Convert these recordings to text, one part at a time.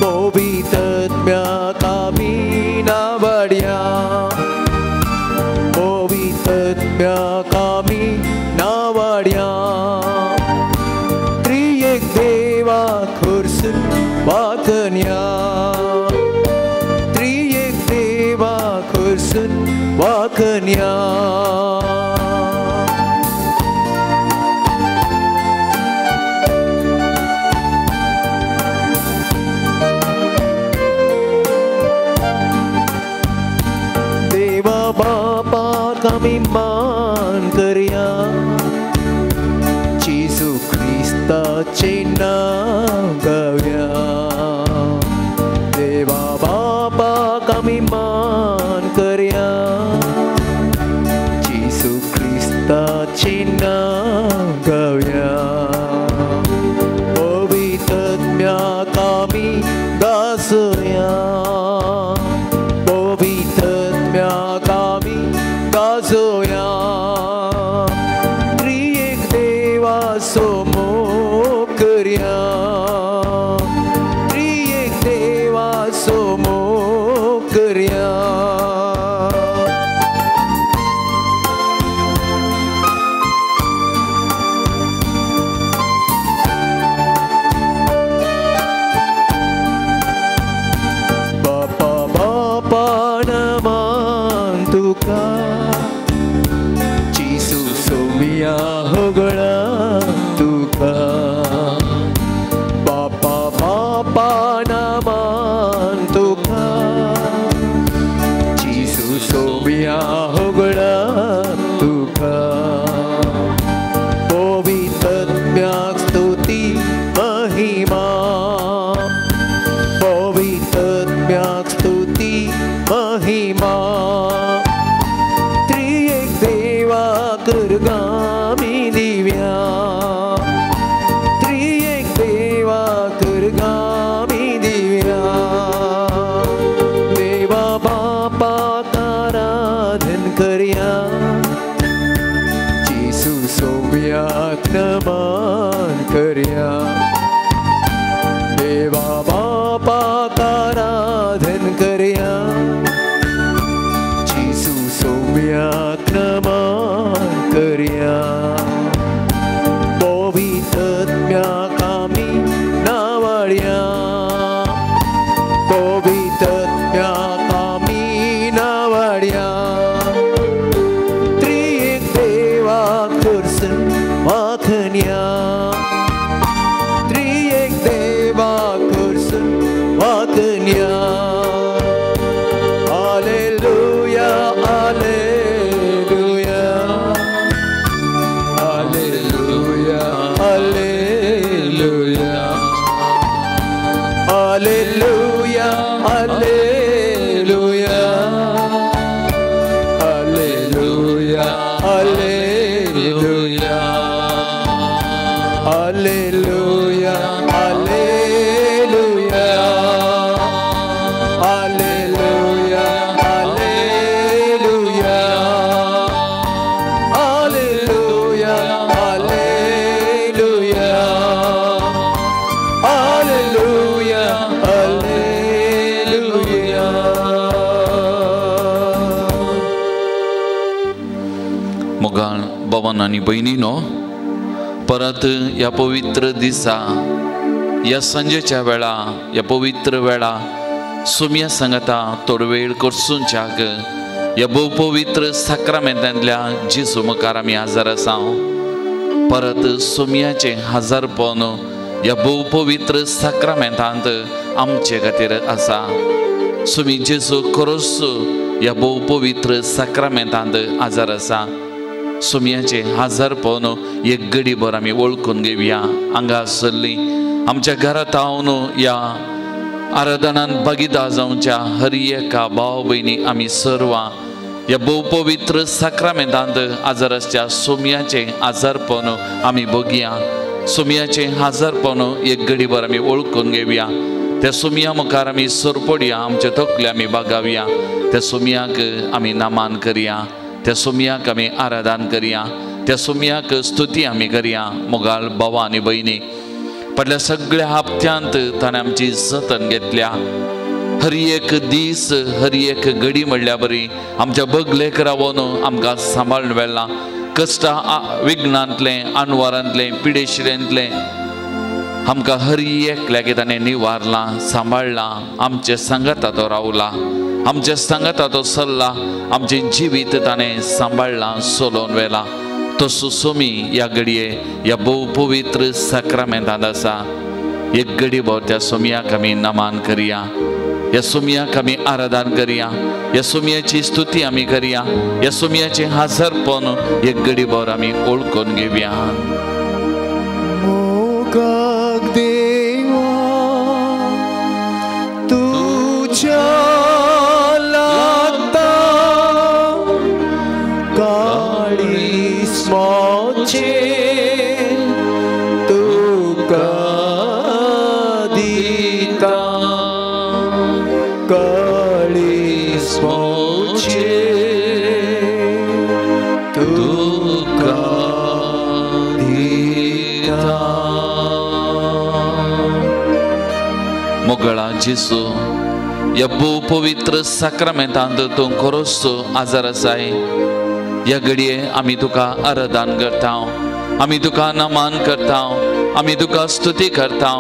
पवित्रत्म्याक आमी नावाड्या, पवित्रत्म्याक आमी नावाड्या. त्रिएक देवा खुर्सून वाकन्या, त्रिएक देवा खुर्सून वाकन्या. देवा बापाक आमी मान करया, जेजू क्रिस्ताचें नांव गावया. देवा बापाक आमी मान करया, जेजू क्रिस्ताचें नांव गावया. पवित्रत्म्याक आमी गाजोया, पवित्रत्म्याक आमी गाजोया. त्रिएक देवा सोमो करया, त्रिएक देवा सोमो करया. बापा बापा नमान तुका, जेजू सोम्या होगळा तुका. बापा बापा नमान तुका, जेजू सोम्या होगळा तुका. पवित्रत्म्याक स्तुती महिमा, पवित्रत्म्याक स्तुती महिमा. त्रिएक देवा करगामी दिव्या, त्रिएक देवा करगामी दिव्या. देवा बापाक आराधन करया, जेजू सोम्याक नमन करया. देवा बापाक आराधन करया, जेजू सोम्याक नमन करया. पवित्रत्म्याक आमी नावाड्या, पवित्रत्म्याक आमी नावाड्या. त्रिएक देवा खुर्सून वाखन्या, त्रिएक देवा खुर्सून वाखन्या. Hallelujah, hallelujah, hallelujah, hallelujah, hallelujah, hallelujah, hallelujah, hallelujah, hallelujah, hallelujah, hallelujah, hallelujah, hallelujah, hallelujah, hallelujah, hallelujah. मोगाळ बाबान आनी भयणीनो, परत ह्या पवित्र दिसा, ह्या सांजेच्या वेळा, ह्या पवित्र वेळा सोम्या सांगता थोडो वेळ करसूनच्याक ह्या भोव पवित्र साक्रामेंतांतल्या जेजू मुखार आमी हजर आसा. परत सोम्याचें हजारपण ह्या भोव पवित्र साक्रामेंतांत आमचे खातीर आसा. सोमी जेजू खरोच ह्या भोव पवित्र साक्रामेंतांत हजर आसा. सोम्याचें हजारपण एक गडीभर आमी वळखून घेवया. हांगा आसली आमच्या घरांत हांव ह्या आराधनान भागीदार जावच्या हर एका भाव भयणी आमी सर्वां ह्या भोव पवित्र साक्रामेंतांत हजर आसच्या सोम्याचें आजारपण आमी बघया. सोम्याचें हजारपण एक गडीभर आमी वळखून घेवया. त्या सोम्या मुखार आमी सरपडया, आमचे तकले आमी बागावया. त्या सोम्याक आमी नामान करया, त्या सोम्याक आमी आराधन करया, त्या सोम्याक स्तुती आमी करया. मोगाळ भावा आनी भयणी, फाटल्या सगळ्या हप्त्यांत ताणें आमची जतन घेतल्या. हर एक दीस हर एक घडी म्हणल्या बरी आमच्या बगलेक रावन आमकां सांबाळून व्हेलां. कश्टा विघ्नांतलें, अनवारांतलें, पिडेशिरेंतलें आमकां हर एकल्याक ताणें निवारलां, सांबाळ्ळां. आमचे सांगाता तो रावला, आमच्या सांगाता तो सरला, आमचें जिवीत ताणें सांबाळ्ळां, सोलोवन व्हेलां. तसो सोमी ह्या घडये ह्या भोव पवित्र साक्रामेंतांत आसा. एक घडी भोव त्या सोमयाक आमी नमान करया, ह्या सोमयाक आमी आराधन करया, ह्या सोमयाची स्तुती आमी करया, ह्या सोमयाचें हाजरपण एक घडी भर आमी ओळखून घेवया. मोगाक देवा तुज्या लागता काळीज म्हजें तुका दिता, काळीज म्हजें तुका दिता. मोगळा जेसू, ह्या भोव पवित्र साक्रामेंतांत तूं खरोच आजार आसाय. ह्या घडये आमी तुका आराधन करता, आमी तुका नमान करता, आमी तुका स्तुती करता,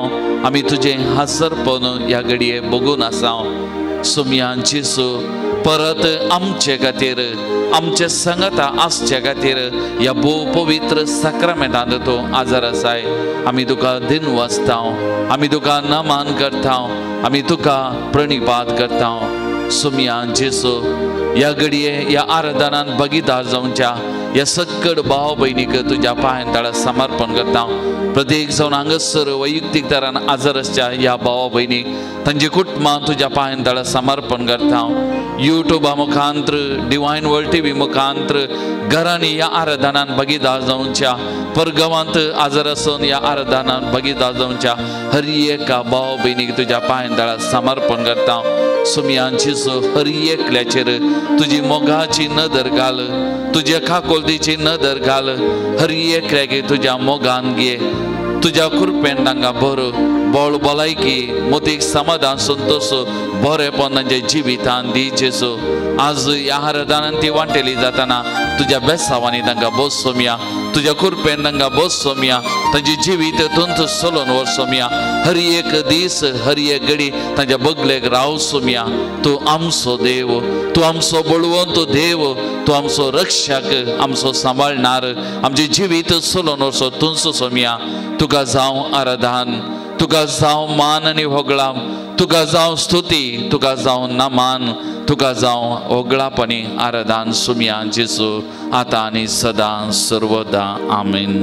आमी तुजें हाजरपण ह्या घडये बगून आसा. सोमया जेसू, परत आमचे खातीर, आमचे सांगाता आसचे खातीर ह्या भोव पवित्र साक्रामेंतांत तूं आजार आसाय. आमी तुका दिन वाचता, आमी तुका नमान करता, आमी तुका प्रणिपात करता. सोमया जेसू, ह्या घडये ह्या आराधनान भागीदार जावच्या ह्या सक्कड भाव भयणीक तुज्या पांयां तळा समर्पण करता. प्रत्येक जावन हांगासर वैयक्तीक तरान आजार आसच्या ह्या भावा भयणीक तांची कुटुंबां तुज्या पांयां तळा समर्पण करता. युट्यूबा मुखांत्र, डिवायन वर्ल्ड टीव्ही मुखांत्र घरांनी ह्या आराधनान भागीदार जावच्या, परगांवांत आजार आसून ह्या आराधनान भागीदार जावच्या हर एका भाव भयणीक तुज्या पांयां तळा समर्पण करता. सोमयांचीचो हर एकल्याचेर तुजी मोगाची नदर घाल, तुज्या काकोलतीची नदर घाल. हर एकल्याक तुज्या मोगान घे, तुज्या कृपेन तांकां भर, बळ भलायकी, मोतीक समाधान, संतोश, बरेपण तांच्या जिवितान दी जेसू. आज ह्या आराधनान ती वांटेली जाताना तुज्या बेसावांनी तांकां बस सोमया, तुज्या कृपेन तांकां बस सोमया, तांचे जिवीत तुंच चलोवन व्हर सोमया. हर एक दीस हर एक घडी तांच्या बगलेक राव सोमया. तूं आमचो देव, तूं आमचो बळवंत देव, तूं आमचो रक्षक, आमचो सांबाळणार, आमचें जिवीत चलोवन व्हरचो तूंच सोमया. तुका जावं आराधन, तुका जावं मान आनी होगळां, तुका जावं स्तुती, तुका जावं नमान, तुका जावं होगळाप आनी आराधन सोमया जेसू, आतां आनी सदां सर्वदा. आमेन.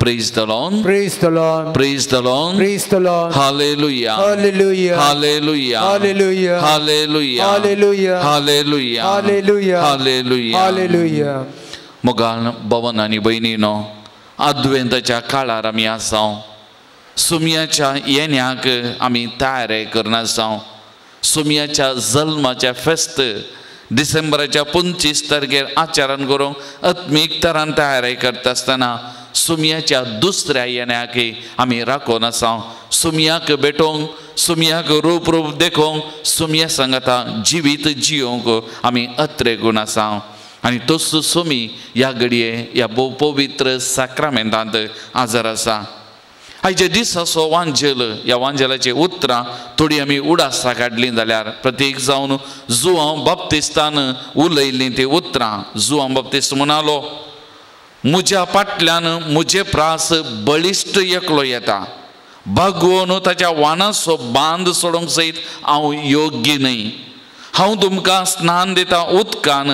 Praise the Lord. Praise the Lord. Praise the Lord. Praise the Lord. Hallelujah. Hallelujah. Hallelujah. Hallelujah. Hallelujah. Hallelujah. Hallelujah. Hallelujah. Hallelujah. Hallelujah. मोगाळ भवन आनी भयणीनो, आद्वेंताच्या काळार आमी आसा. सुमयाच्या येण्याक आमी तयारी करून आसा. सुमयाच्या जल्माच्या फेस्त डिसेंबराच्या 25 तारखेर आचरण करूंक आत्मीक तरान तयारी करता आसतना सुमयाच्या दुसऱ्या येण्याक आमी राखून आसा. सुमयाक भेटोवंक, सुमयाक रूप रूप देखोवंक, सुमया सांगाता जिवीत जियोवंक आमी अत्रेगून आसा. आनी तसो सुमी ह्या घडये ह्या भोव पवित्र साक्रामेंतांत आजार आसा. आयच्या दिसाचो वांजेल, ह्या वांजेलाची उतरां थोडी आमी उडासां काडलीं जाल्यार प्रत्येक जावन जुआंव बाप्तिस्तान उलयल्लीं ती उतरां. जुआंव बाप्तिस्त म्हणालो, म्हज्या फाटल्यान म्हजे प्रास बळिश्ट एकलो येता, बागोवन ताच्या वानाचो बांद सोडोवंक सयत हांव योग्य न्हय. हांव तुमकां स्नान दिता उदकान,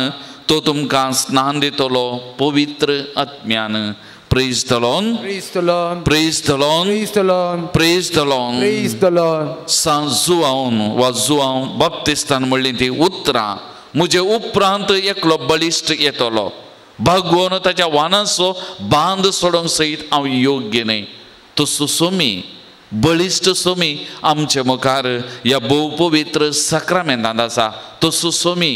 तो तुमकां स्नान दितलो पवित्र आत्म्यान. Praise the Lord. Praise the Lord. Praise the Lord. Praise the Lord. Praise the Lord. Praise the Lord. सांत जुआंव वा जुआंव बाप्तिस्तान म्हणली ती उतरां, म्हजे उपरांत एकलो बळिश्ट येतलो, बागोवन ताच्या वानाचो बांद सोडोवंक सयत हांव योग्य न्हय. तसो सोमी बळिश्ट सोमी आमचे मुखार ह्या भोव पवित्र साक्रामेंतांत आसा. तसो सोमी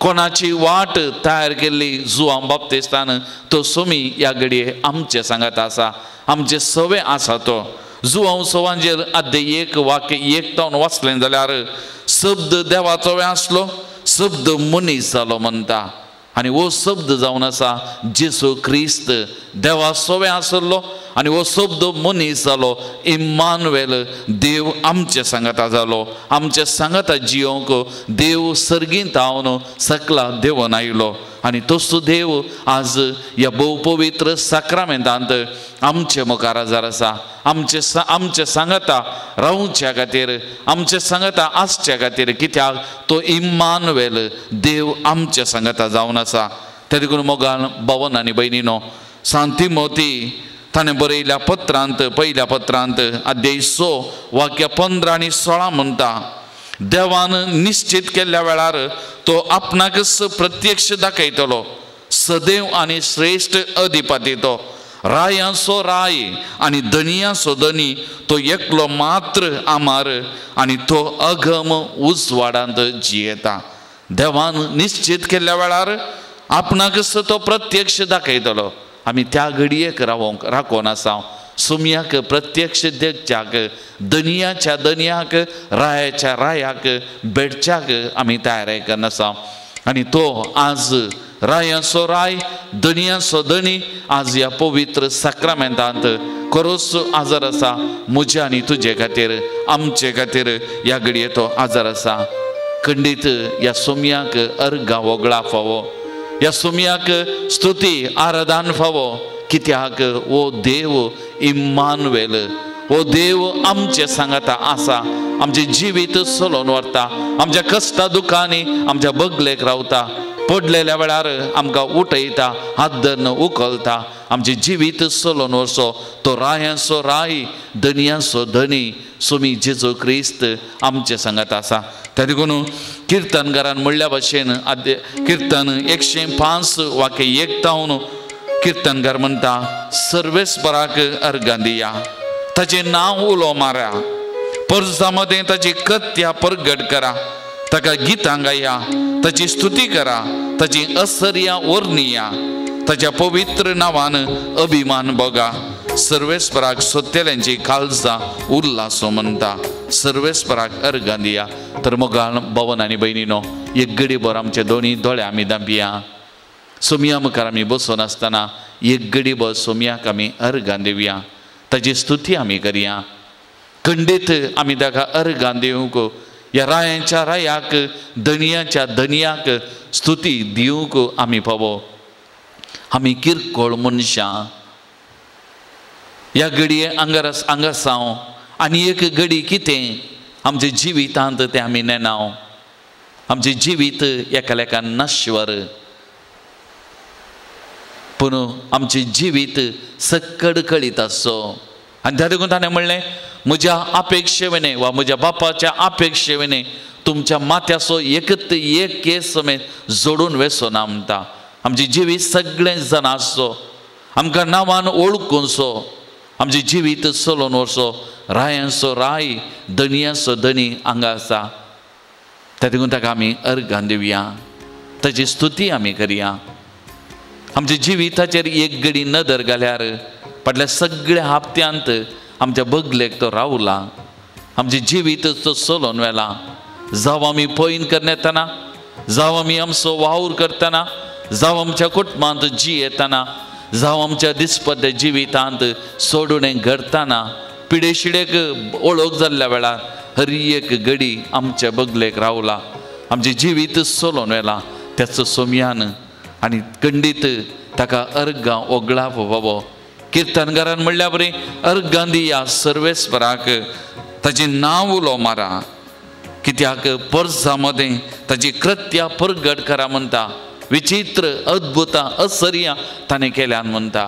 कोणाची वाट तयार केल्ली जुआंव बाप्तिस्तान, तो सोमी ह्या घडये आमचे सांगात आसा, आमचे सवे आसा. तो जुवांव सवांजेर आद्य 1 वाक्य 1 तावन वाचलें जाल्यार शब्द देवाचो आसलो, शब्द मनीस जालो म्हणटा. आनी हो शब्द जावन आसा जेजू क्रिस्त. देवा सोवे आसलो आनी हो शब्द मनीस जालो. इम्मानुएल, देव आमचे सांगाता जालो. आमचे सांगाता जियोंक देव सर्गींत हावन सकला देवन आयलो. आनी तसो देव आज ह्या भोव पवित्र साक्रामेंतांत आमचे मुखार आजार आसा. आमचे आमचे सांगाता रावच्या खातीर, आमचे सांगाता आसच्या खातीर. कित्याक तो इम्मानुएल, देव आमचे सांगाता जावन आसा. ते देखून मोगान भवन आनी भयणीनो, सांती मोती ताणें बरयल्या पत्रांत, पयल्या पत्रांत अध्याय 6 वाक्य 15 आनी 16 म्हणटा, देवान निश्चित केल्ल्या वेळार तो आपणाकच प्रत्यक्ष दाखयतलो. सदैव आनी श्रेश्ठ अधिपती तो, रायांचो राय आनी धनियांचो धनी, तो एकलो मात्र आमार आनी तो अगम उजवाडांत जियेता. देवान निश्चित केल्ल्या वेळार आपणाकच तो प्रत्यक्ष दाखयतलो. आमी त्या घडयेक रावोंक राखोन आसा. सुमयाक प्रत्यक्ष देखच्याक, दनियाच्या दनियाक, रायाच्या रायाक भेटच्याक आमी तयार करून आसा. आनी तो आज रायांचो राय, दनियांचो धनी आज ह्या पवित्र साक्रामेंतांत खरोच आजार आसा म्हज्या आनी तुजे खातीर, आमचे खातीर ह्या घडये तो आजार आसा. खंडीत ह्या सोमयाक अर्गां वगळा फावो, ह्या सोमयाक स्तुती आराधन फावो. कित्याक वो देव इम्मानुएल, वो देव आमचे सांगाता आसा. आमचें जिवीत चलोवन व्हरता, आमच्या कश्टा दुखांनी आमच्या बगलेक रावता, पडलेल्या वेळार आमकां उठयता, हात धरून उखलता. आमचें जिवीत चलोवन व्हरचो तो रायांचो राय, धनयांचो धनी सोमी जेजू क्रिस्त आमचे सांगाता आसा. त्या देखून किर्तनकारान म्हणल्या भशेन आद्य किर्तन 105 वाक्य 1 तावन किर्तनकार म्हणटा, सर्वेस्पराक अर्गां दिया, ताचें नांव उलो मारा, परजा मदें ताची कथ्या परगट करा, ताका गितां गाया, ताची स्तुती करा, ताची असर्या वर्णिया, ताच्या पवित्र नांवान अभिमान बघा. सर्वेस्पराक सोदतल्यांची काळजां उल्लासो म्हणटा, सर्वेस्पराक अर्गां दिया. तर मोगाळ भवन आनी भयणीनो, एक गडीभर आमचे दोनी दोळे आमी दांपया. सोमया मुखार आमी बसून आसतना एक गडीभर सोमयाक आमी अर्गां दिवया, ताची स्तुती आमी करया. खंडीत आमी ताका अर्गां दिवंक, ह्या रायांच्या रायाक, धनयाच्या धनयाक स्तुती दिवंक आमी फावो. आमी किरकोळ मनशां ह्या घडये आंगार आंगासांव आनी एक घडी कितें आमच्या जिवितांत तें आमी नेणाव. आमचें जिवीत एकालेकान नाश्वर, पूण आमचें जिवीत सक्कड कळीत आसचो. आनी त्या देखून ताणें म्हणलें, म्हज्या अपेक्षेवेने वा म्हज्या बापाच्या अपेक्षेवेने तुमच्या माथ्याचो एकत एक केस समेत जोडून वेसो ना म्हणटा. आमचें जिवीत सगळें जाण आसचो, आमकां नांवान वळखुनचो, आमचें जिवीत चलोवन व्हरचो रायांचो राय, धनयांचो धनी हांगा आसा. त्या देखून ताका आमी अर्गां दिवया, ताची स्तुती आमी करया. आमच्या जिविताचेर एक घडी नदर घाल्यार फाटल्या सगळ्या हप्त्यांत आमच्या बगलेक तो रावला, आमचें जिवीत तो चलोवन व्हेला. जावं आमी पयन करता, जावं आमी आमचो वावर करतना, जावं आमच्या कुटुंबांत जियेतना, जावं आमच्या दिसपट्ट्या जिवितांत सोडून घडतना, पिडेशिडेक ओळख जाल्ल्या वेळार हर एक घडी आमच्या बगलेक रावला, आमचें जिवीत चलोवन व्हेला. त्याचो सोमयान आनी खंडीत ताका अर्गां ओगळाप फावो. किर्तनकारान म्हणल्या बरी अर्गां दिया सर्वेस्पराक, ताचें नांव उलो मारा, कित्याक परजा मदें ताची कृत्या परगट करा म्हणटा. विचित्र अद्भुतां असर्यां ताणें केल्यान म्हणटा.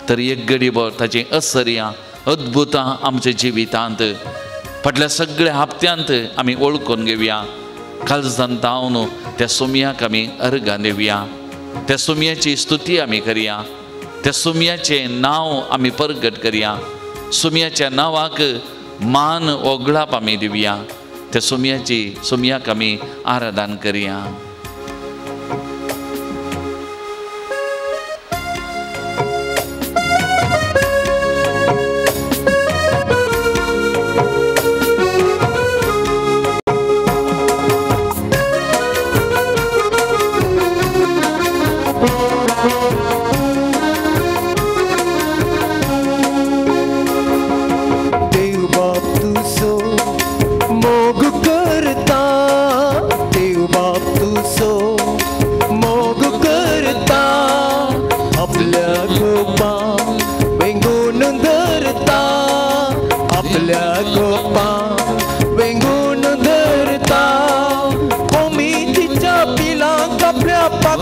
तर एक गडीभर ताचीं असर्यां अद्भुतां आमच्या जिवितांत फाटल्या सगळ्या हप्त्यांत आमी वळखून घेवया. काळजान तावन त्या सोमयाक आमी अर्गां दिवया, त्या सोमयाची स्तुती आमी करया, त्या सोमयाचें नांव आमी परगट करया, सोमयाच्या नांवाक मान ओगळाप आमी दिवया, त्या सोमयाची सोमयाक आमी आराधन करया.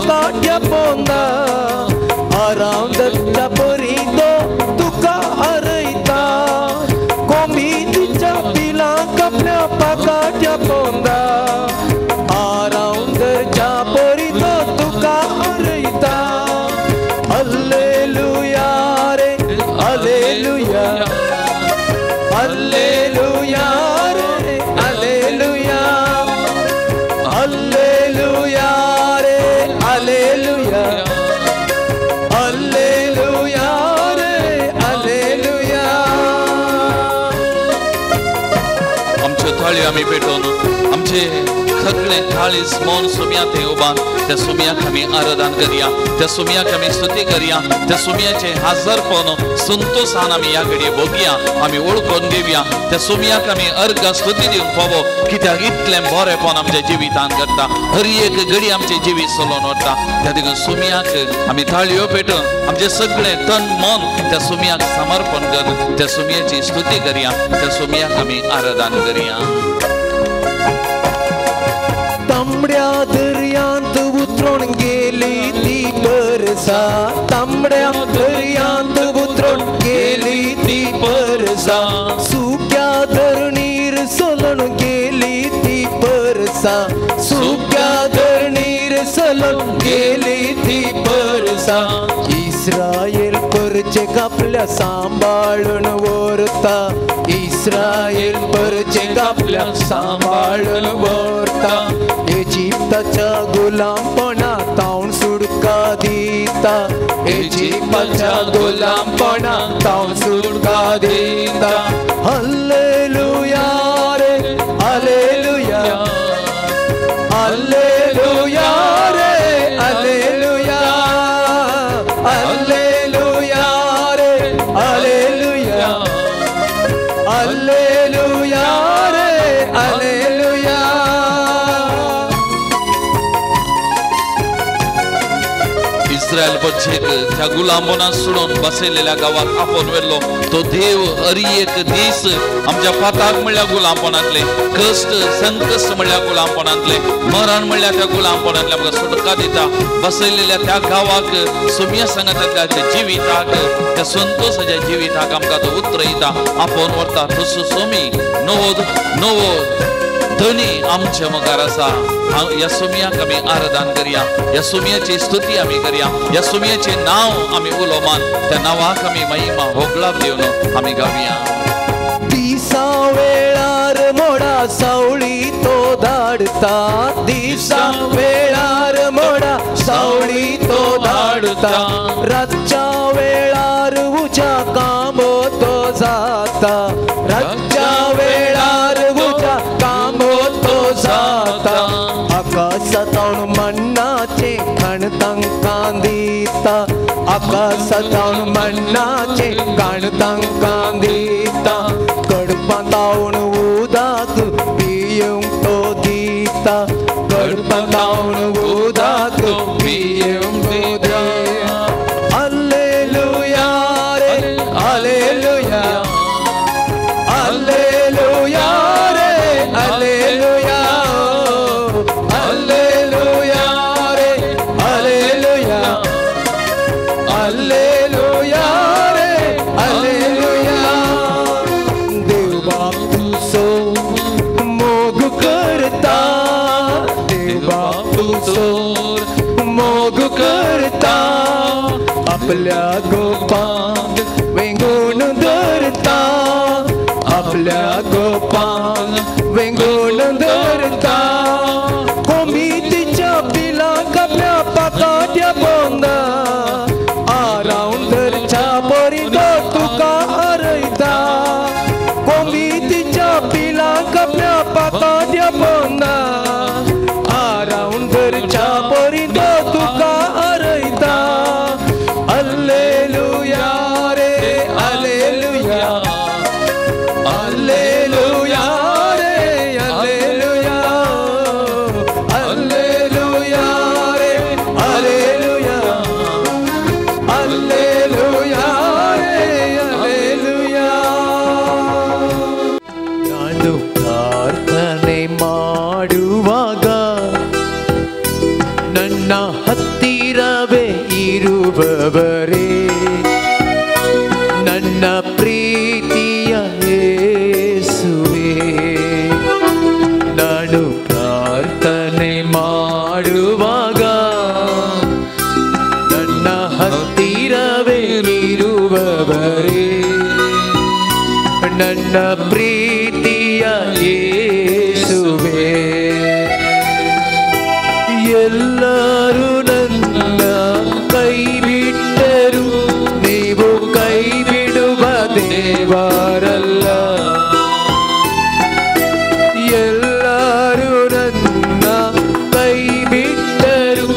पाकाट्या पोंदा आराम धरच्या परी तो तुका आरयता कोंबी तिच्या पिलांक आपल्या पाकाट्या पोंदा आराम धरच्या परी तो तुका आरयता अल्लेलुया रे अल्लेलुया अल्लेलुया रे अल्लेलुया अल्लेलुया रे अल्लेलुया अल्लेलुया रे अल्लेलुया. आमच्यो थाळयो आमी पेटोवन आमचे सगळे थाळीस मौन सुम्या थंय उबान त्या सुम्याक आमी आराधन करया, त्या सुम्याक आमी स्तुती करया, त्या सुम्याचे हाजरपण संतोषान आमी ह्या घडये भोगया, आमी वळखून घेवया. त्या सुम्याक आमी अर्घ स्तुती दिवंक फावो कित्याक इतलें बरेंपण आमच्या जिवितान करता, हर एक घडी आमचें जिवीत चलोवन व्हरता. त्या देखून सुम्याक आमी थाळयो पेटोवन आमचें सगळें तन मन त्या सुम्याक समर्पण कर, त्या सुम्याची स्तुती करया, त्या सुम्याक आमी आराधन करया. तांबड्या दर्यांत उतरून गेली ती परसा तांबड्या दर्यांत उतरून गेली ती परसा सुक्या धरणीर सलून गेली ती परसा सुक्या धरणीर सलून गेली ती परसा इस्रायल परचे कापल्या सांबाळून व्हरता इस्रायल परचे कापल्या सांबाळून व्हरता इजिप्ताच्या गुलामपणा तावन सुटका दिता इजिप्ताच्या गुलामपणा तावन सुटका दिता. हल्लेलुया रे हल्लेलुया हल्लेलुया रे हल्लेलुया हल्लेलुया रे हल्लेलुया हल्लेलुया रे हल्लेलुया. इस्रायल पक्षेक त्या गुलामपणात सोडून बसयलेल्या गांवाक आपोवन व्हेल्लो तो देव हर एक दीस आमच्या पाताक म्हणल्यार गुलामपणांतले कश्ट संकश्ट म्हणल्यार गुलामपणांतले मरण म्हणल्यार त्या गुलामपणांतले आमकां सुटका दिता. बसयलेल्या त्या गांवाक सुम्या सांगाताच्या जिविताक त्या संतोषाच्या जिविताक आमकां तो उतरयता, आपोवन व्हरता. तसो सोमी नवो नवो धनी आमचे मुखार आसा. ह्या सुम्याक आमी आराधन करया, ह्या सुम्याची स्तुती आमी करया, ह्या सुम्याचें नांव आमी उलोमान त्या नांवाक आमी महिमा होगलाप दिवन आमी गावया. दिसा वेळार मोडा सावळी तो धाडता दिसा वेळार मोडा सावळी तो धाडता रातच्या वेळार उज्या कांबो तो जाता रातच्या वेळार उज्या कांबो तो जाता आकाशांतावन मन्नाचें खाण तांकां दिता आकाशांतावन मन्नाचें खाण तांकां दिता कडपां तावन उदक पिवंक तो दिता कडपां तावन उदक पिवंक तो दिता. हल्लेलुया रे हल्लेलुया हल्लेलुया रे हल्लेलुया हल्लेलुया रे हल्लेलुया हल्लेलुया रे हल्लेलुया. देव बाप तुजो मोग करता देव बाप तुजो मोग करता आपल्या गोपांक वेंगून धरता आपल्या गोपांक वेंगून धरता कोंबी तिच्या पिलांक आपल्या पाकाट्या पोंदा आरावन धरच्या परी तो तुका आरयता कोंबी तिच्या पिलांक आपल्या पाकाट्या पोंदा आरावन धरच्या परी तो तुका आरयता. हल्लेलुया रे हल्लेलुया हल्लेलुया रे हल्लेलुया हल्लेलुया रे हल्लेलुया हल्लेलुया रे हल्लेलुया. ನಾನು ಪ್ರಾರ್ಥನೆ ಮಾಡುವ ನಾನು ಪ್ರಾರ್ಥನೆ ಮಾಡುವಾಗ ನನ್ನ ಹತ್ತಿರವೇ ಇರುವವರೇ, ನನ್ನ ಪ್ರೀತಿಯ ಯೇಸುವೇ. ಎಲ್ಲರೂ ನನ್ನ ಕೈ ಬಿಟ್ಟರು, ನೀವು ಕೈ ಬಿಡುವ ದೇವರಲ್ಲ. ಎಲ್ಲರೂ ನನ್ನ ಕೈ ಬಿಟ್ಟರು,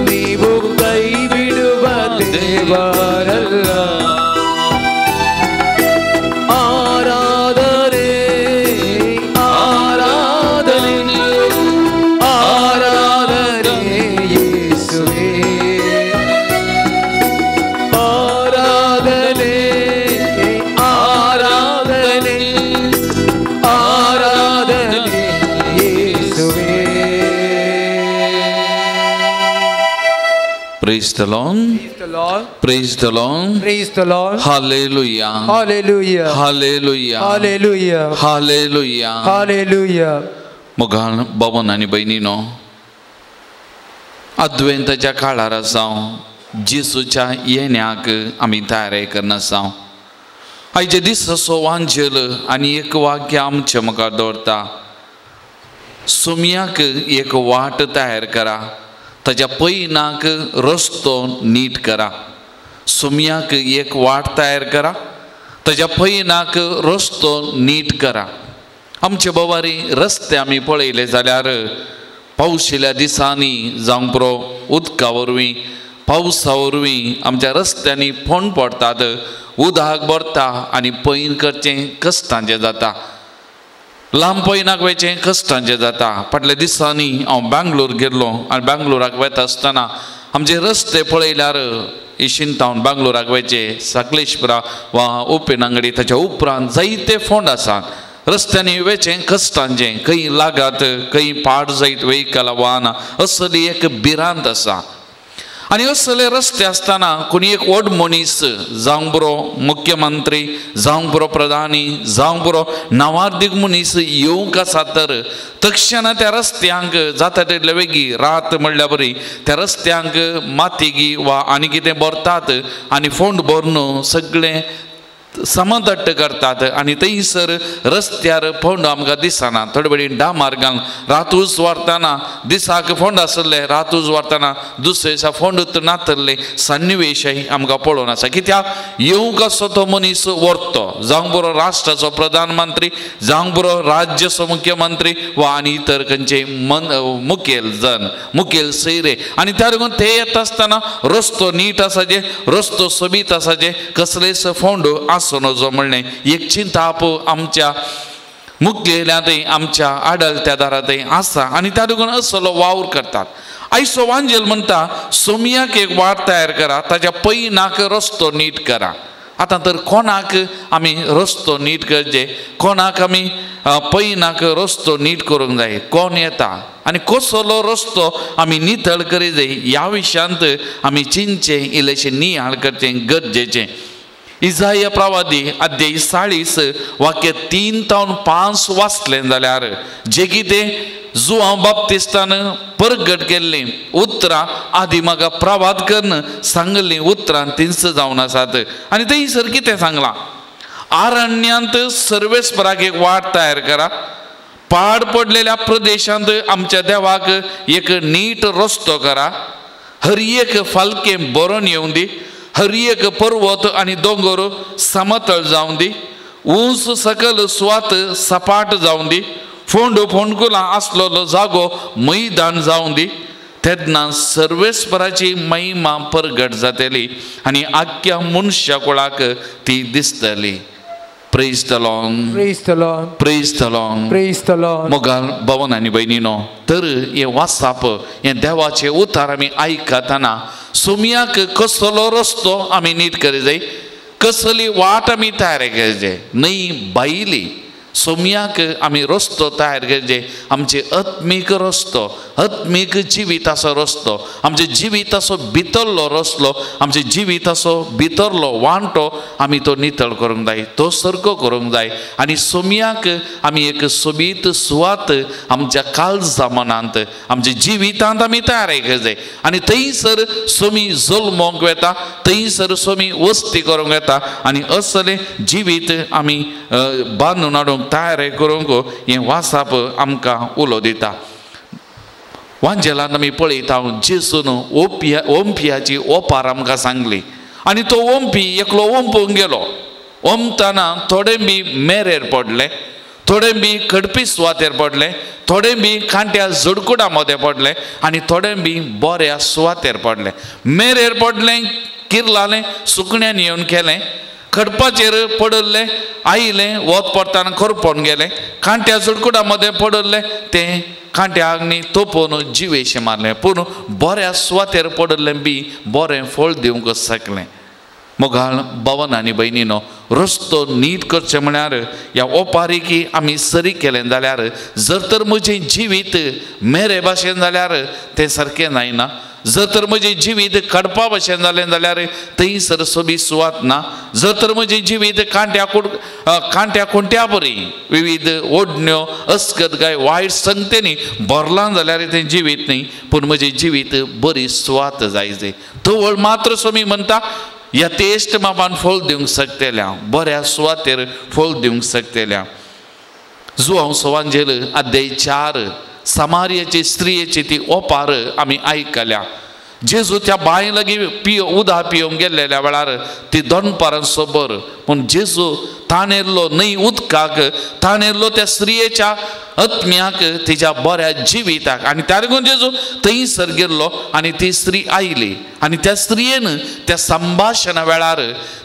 ನೀವು ಕೈ ಬಿಡುವ ದೇವರಲ್ಲ. ಆರಾಧನೆ ಆರಾಧನೆ ಆರಾಧನೆ ಯೇಸುವೇ, ಆರಾಧನೆ ಆರಾಧನೆ ಆರಾಧನೆ ಯೇಸುವೇ. Praise the Lord. Praise the Lord. Praise the Lord. Hallelujah. Hallelujah. Hallelujah. Hallelujah. Hallelujah. Hallelujah. मोगाळ बाबान आनी भयणीनो, अद्वैताच्या काळार आसा, जेसूच्या येण्याक आमी तयारी करना आसा. आयचे दीस असो वांजेल आनी एक वाक्य आमचे मुखार दवरता, सोम्याक एक वाट तयार करा, ताच्या पयनाक रस्तो नीट करा. सोम्याक एक वाट तयार करा, ताच्या पयनाक रस्तो नीट करा. आमचे बोवारी रस्ते आमी पळयले जाल्यार पावशिल्या दिसांनी जावंक पुरो उदका वरवीं, पावसा वरवीं आमच्या रस्त्यांनी फोंड पडटात, उदक भरता आनी पैन करचें कश्टांचें जाता, लांब पयनाक वयचें कश्टांचें जाता. फाटल्या दिसांनी हांव बेंगलोर गेल्लो आनी बेंगलोराक वता आसतना आमचे रस्ते पळयल्यार इशीन तावन बेंगलोराक वयचे सकलेशपुरा वा उपेनांगडी ताच्या उपरांत जायते फोंड आसात. रस्त्यांनी वयचें कश्टांचें, खंय लागात खंय पाड जायत व्हेकलां वाहनां, असली एक भिरांत आसा. आनी असले रस्ते आसतना कोणी एक व्हड मनीस जावंक पुरो मुख्यमंत्री, जावंक पुरो प्रधानी, जावंक पुरो नांवार्दीक मनीस येवंक आसा तर तक्षणा त्या रस्त्यांक जाता तितले वेगीं रात म्हणल्या बरी त्या रस्त्यांक मातयेगी वा आनी कितें भरतात आनी फोंड भरून सगळें समतट्ट करतात आनी थंयसर रस्त्यार फोंड आमकां दिसना. थोडे वेळी डामार घालून रातूच व्हरतना दिसाक फोंड आसले, रातूच व्हरतना दुसरे दिसा फोंड नातल्ले सन्निवेशय आमकां पळोवन आसा. कित्याक येवंक आसो तो मनीस व्हरतो, जावंक बरो राष्ट्राचो प्रधानमंत्री, जावंक बरो राज्याचो मुख्यमंत्री वा आनी इतर खंयचे मुखेल जन, मुखेल सैरे. आनी त्या लागून ते येता आसतना रस्तो नीट आसाचे, रस्तो सोबीत आसाचे, कसलेच फोंड आसूं नजो म्हणलें एक चिंताप आमच्या मुखेल्यांतय आमच्या आडलत्या दारांतय आसा. आनी त्या लागून असलो वावर करतात. आयचो वांजेल म्हणटा सोम्याक एक वाट तयार करा, ताच्या पयनाक रस्तो नीट करा. आतां तर कोणाक आमी रस्तो नीट करचे, कोणाक आमी पयनाक रस्तो नीट करूंक जाय, कोण येता आनी कसलो रस्तो आमी नितळ करी जाय ह्या विशयांत आमी चिंतचें, इल्लेशें नियाळ करचें गरजेचें. इजाया प्रवादी अध्याय 40 वाक्य 3 तावन 5 वाचलें जाल्यार जे कितें जुआंव बाप्तिस्तान परगट केल्लीं उतरां आदी म्हाका प्रवाद करून सांगल्लीं उतरां तींच जावन आसात. आनी थंयसर कितें सांगलां, आरण्यांत सर्वेस्पराक एक वाट तयार करा, पाड पडलेल्या प्रदेशांत आमच्या देवाक एक नीट रस्तो करा, हर एक फालकें बरोवन येवं दी, हर एक पर्वत आनी दोंगर समतळ जावं दी, उंच सकल सुवात सपाट जावं दी, फोंड फोंडकुलां आसलेलो जागो मैदान जावं दी. तेन्ना सर्वेस्पराची महिमा परगट जातली आनी आख्ख्या मनशा कुळाक ती दिसतली. Praise the Lord. Praise the Lord. Praise the Lord. Praise the Lord. मोगाल भवन आनी भयणीनो, तर हें वाचप हें देवाचें उतार आमी आयकतना सोम्याक कसलो रस्तो आमी नीट करी जाय, कसली वाट आमी तयार करी जाय, न्हय बायली सोम्याक आमी रस्तो तयार करचे, आमचे आत्मीक रस्तो, आत्मीक जिविताचो रस्तो, आमच्या जिविताचो भितरलो रस्तो, आमच्या जिविताचो भितरलो वांटो आमी तो नितळ करूंक जाय, तो सारको करूंक जाय. आनी सोमयाक आमी एक सोबीत सुवात आमच्या काळजा मनांत आमच्या जिवितांत आमी तयार करूंक जाय. आनी थंयसर सोमी जल्मोंक वेता, थंयसर सोमी वस्ती करूंक येता आनी असलें जिवीत आमी बांदून हाडूंक तयार करूंक हें वासाप आमकां उलो दिता. वांजेलान आमी पळयता जेजून ओंपियाची ओपार आमकां सांगली आनी तो ओंपी एकलो ओंपूंक गेलो. ओंपतना थोडे बी मेरेर पडले, थोडे बी खडपी सुवातेर पडले, थोडे बी कांट्या झुडकुडा मदें पडले आनी थोडे बी बऱ्या सुवातेर पडले. मेरेर पडलें, किर्लालें, सुकण्यान येवन केलें, खडपाचेर पडिल्लें आयलें, वत पडटना करपोन गेलें, कांट्या झुडकुडा मदें पडिल्लें तें कांट्याक न्ही तोपोवन जिवेशें मारलें. पूण बऱ्या सुवातेर पडिल्लें बी बरें फळ दिवंक शकलें. मोगाळ भवन आनी भयणीनो, रस्तो नीट करचें म्हळ्यार ह्या ओपारीकी आमी सरी केलें जाल्यार जर तर म्हजें जिवीत मेरे भाशेन जाल्यार तें सारकें जायना, जर तर म्हजें जिवीत खडपा भशेन जालें जाल्यार थंयसर सोबीत सुवात ना, जर तर म्हजें जिवीत कांट्या खुंट्या बरी विविध ओडण्यो अस्कत काय वायट संगतेनी भरलां जाल्यार तें जिवीत न्ही, पूण म्हजें जिवीत बरी सुवात जाय जाय. तवळ मात्र स्वामी म्हणटा यथेश्ट मापान फळ दिवंक शकतल्या, बऱ्या सुवातेर फळ दिवंक शकतल्या. जुआंव सवांजेल अध्याय 4 समारियाची स्त्रियेची ती ओपार आमी आयकल्या. जेजू त्या बांय लागीं उदक पिवंक गेल्लेल्या वेळार ती दनपारां सोबर, पूण जेजू ताणेल्लो न्हय उदकाक, ताणेल्लो त्या स्त्रियेच्या आत्म्याक, तिच्या बऱ्या जिविताक. आनी त्या लागून जेजू थंयसर गेल्लो आनी ती स्त्री आयली आनी त्या स्त्रियेन त्या संभाशणा वेळार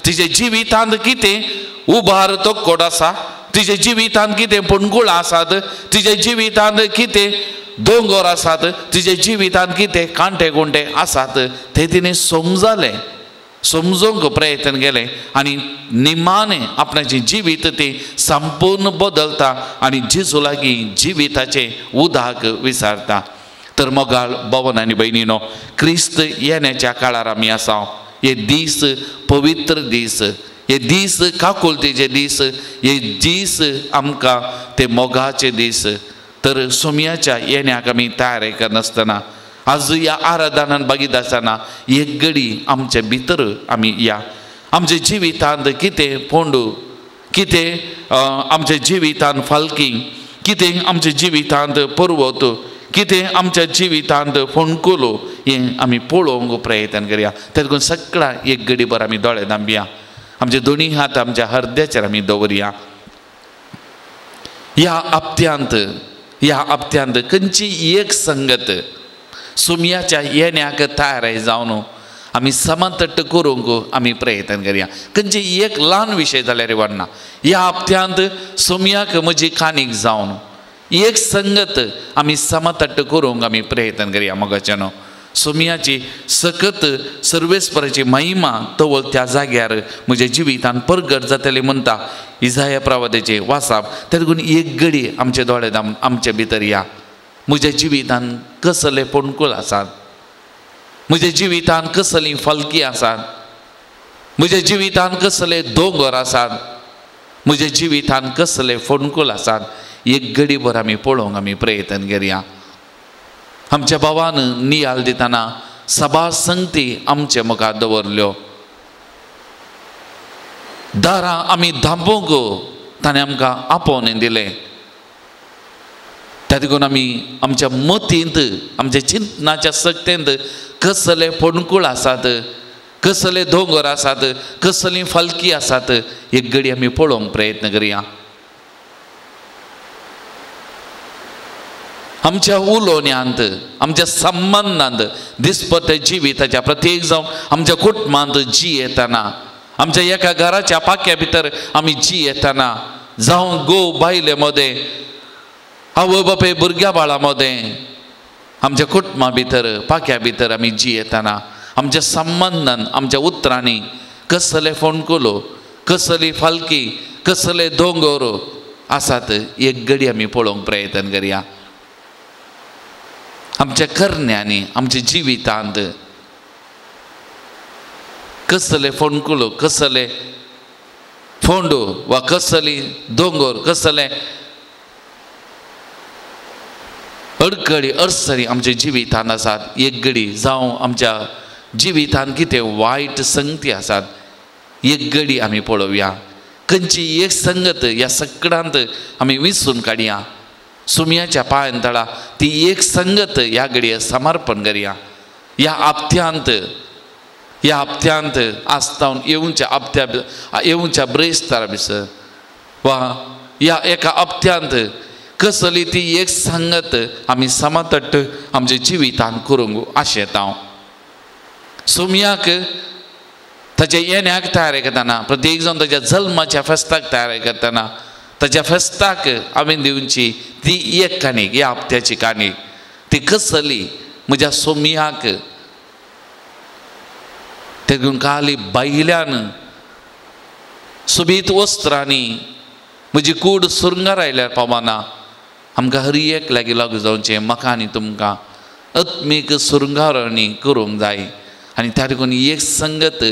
तिच्या जिवितांत कितें उबार तोक्कोड आसा, तिच्या जिवितांत कितें पणकुळां आसात, तिच्या जिवितांत कितें दोंगर आसात, तिच्या जिवितांत कितें कांटे कुंटे आसात ते तिणें समजलें, समजूंक प्रयत्न केलें आनी निमाणें आपणाचें जिवीत तें संपूर्ण बदलता आनी जेजू लागीं जिविताचें उदक विचारता. तर मोगाळ भवन आनी भयणीनो, क्रिस्त येण्याच्या काळार आमी आसा. हे दीस पवित्र दीस, हे दीस काकुळतेचे दीस, हे दीस आमकां ते मोगाचे दीस. तर सोमयाच्या येण्याक आमी तयार करनासतना आज ह्या आराधनान बगीत आसतना एक घडी आमचे भितर आमी या आमच्या जिवितांत कितें फोंडू, कितें आमच्या जिवितांत फालकी, कितें आमच्या जिवितांत पर्वत, कितें आमच्या जिवितांत फोंडकुलो हें आमी पळोवंक प्रयत्न करया. तेका सगळ्या एक घडी भर आमी दोळे धांपया, आमचे दोनी हात आमच्या हृदयाचेर आमी दवरया. ह्या हप्त्यांत, ह्या हप्त्यांत खंयची एक संगत सुमयाच्या येण्याक तयार जावन आमी समतट्ट करूंक आमी प्रयत्न करया. खंयची एक ल्हान विशय जाल्यार वाडना. ह्या हप्त्यांत सुमयाक म्हजी कानीक जावन एक संगत आमी समतट्ट करूंक आमी प्रयत्न करया. मोगाच्यानो, सोमयाची सकत सर्वेस्पराची महिमा तवळ त्या जाग्यार म्हज्या जिवितान परगट जातली म्हणटा इजाया प्रवादाचे वासाप. तेका एक घडी आमचे दोळे आमचे भितर या. म्हज्या जिवितान कसले फोंडकुल आसात, म्हज्या जिवितान कसली फालकी आसात, म्हज्या जिवितान कसले दोंगर आसात, म्हज्या जिवितान कसले फोंडकुल आसात, एक घडी भर आमी पळोवंक आमी प्रयत्न करया. आमच्या भावान नियाल दितना सभा संगती आमचे मुखार दवरल्यो, दारां आमी धांपूंक ताणें आमकां आपोवन दिलें. त्या देखून आमी आमच्या मतींत आमच्या चिंतनाच्या सक्तेंत कसले फोंडकुळ आसात, कसले दोंगर आसात, कसली फालकी आसात एक घडी आमी पळोवंक प्रयत्न करया. आमच्या उलोवण्यांत, आमच्या संबंदांत, दिसपट्ट्या जिविताच्या प्रत्येक जावं आमच्या कुटुंबांत जी येतना, आमच्या एका घराच्या पाक्या भितर आमी जी येतना, जावं घोव बायले मदें, आवय बापूय भुरग्या बाळा मदें, आमच्या कुटुंबा भितर पाक्या भितर आमी जी येतना आमच्या संबंदान आमच्या उतरांनी कसले फोंडकुलो, कसली फालकी, कसले दोंगर आसात एक घडी आमी पळोवंक प्रयत्न करया. आमच्या करण्यांनी आमच्या जिवितांत कसले फोंडकुलो, कसले फोंडू वा कसली दोंगर, कसले अडकडी अडचणी आमच्या जिवितांत आसात, एक घडी जावं आमच्या जिवितांत कितें वायट संगती आसात, एक घडी आमी पळोवया. खंयची एक संगत ह्या सगळ्यांत आमी विसरून काडया. सुमयाच्या पांयान तळा ती एक संगत ह्या घडये समर्पण करया. ह्या हप्त्यांत, ह्या हप्त्यांत आसतावन येवच्या हप्त्या येवच्या ब्रेस्तारा भितर वा ह्या एका हप्त्यांत कसली ती एक संगत आमी समतट्ट आमच्या जिवितांत करूंक आशेता. सुमयाक ताच्या येण्याक तयारी करतना, प्रत्येक जावन ताच्या जल्माच्या फेस्ताक तयारी करतना ताच्या फेस्ताक हांवें दिवची ती एक काणी, ह्या हप्त्याची काणी ती कसली म्हज्या सोमयाक तेगून काली बायल्यान सोबीत वस्त्रांनी म्हजी कूड सुरंगार आयल्यार पावना. आमकां हर एक लागीं लागू जावचें, म्हाका आनी तुमकां आत्मीक सुरंगारणी करूंक जाय. आनी त्या देखून एक संगत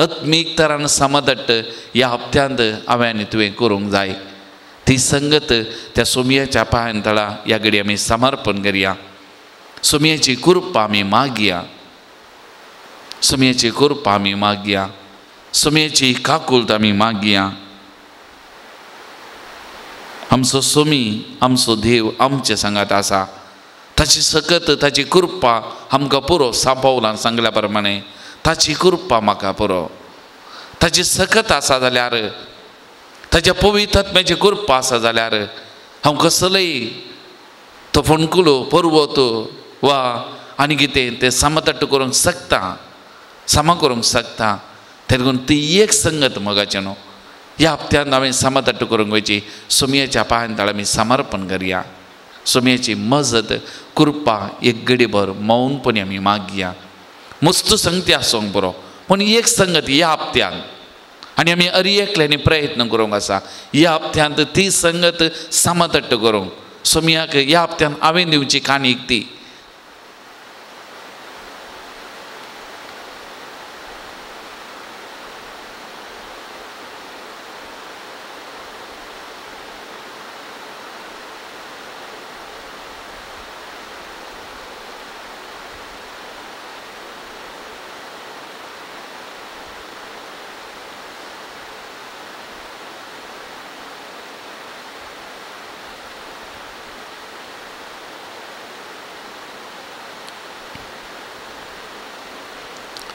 आत्मीक तरान समदट्ट ह्या हप्त्यांत हांवें आनी तुवें करूंक जाय. ती संगत त्या सोमयाच्या पांयान तळा ह्या घडी आमी समर्पण करया. सोमयाची कृपा आमी मागया, सोमयाची कृपा आमी मागया, सोमयाची काकुळट आमी मागया. आमचो सोमी, आमचो देव आमचे सांगात आसा. ताची सकत, ताची कृपा आमकां पुरो. सांपावलान सांगल्या प्रमाणे ताची कृपा म्हाका पुरो. ताची सकत आसा जाल्यार, ताच्या पवित्र आत्म्याची कृपा आसा जाल्यार हांव कसलेय तो फोंडकुलो पर्वत वा आनी कितें तें समतट्ट करूंक शकता, समा करूंक शकता. तेका ती एक संगत मोगाचें न्हू ह्या हप्त्यांत हांवें समतट्ट करूंक वयची. सोमयाच्या पांयान तळा आमी समर्पण करया. सोमयाची मजत कृपा एक घडीभर मौनपणी आमी मागया. मस्त संगती आसूंक बरो, पूण एक संगत ह्या हप्त्यांत आनी आमी हर एकल्यांनी प्रयत्न करूंक आसा ह्या हप्त्यांत ती संगत समतट्ट करूंक. सोमयाक ह्या हप्त्यांत हांवें दिवची काणीक ती.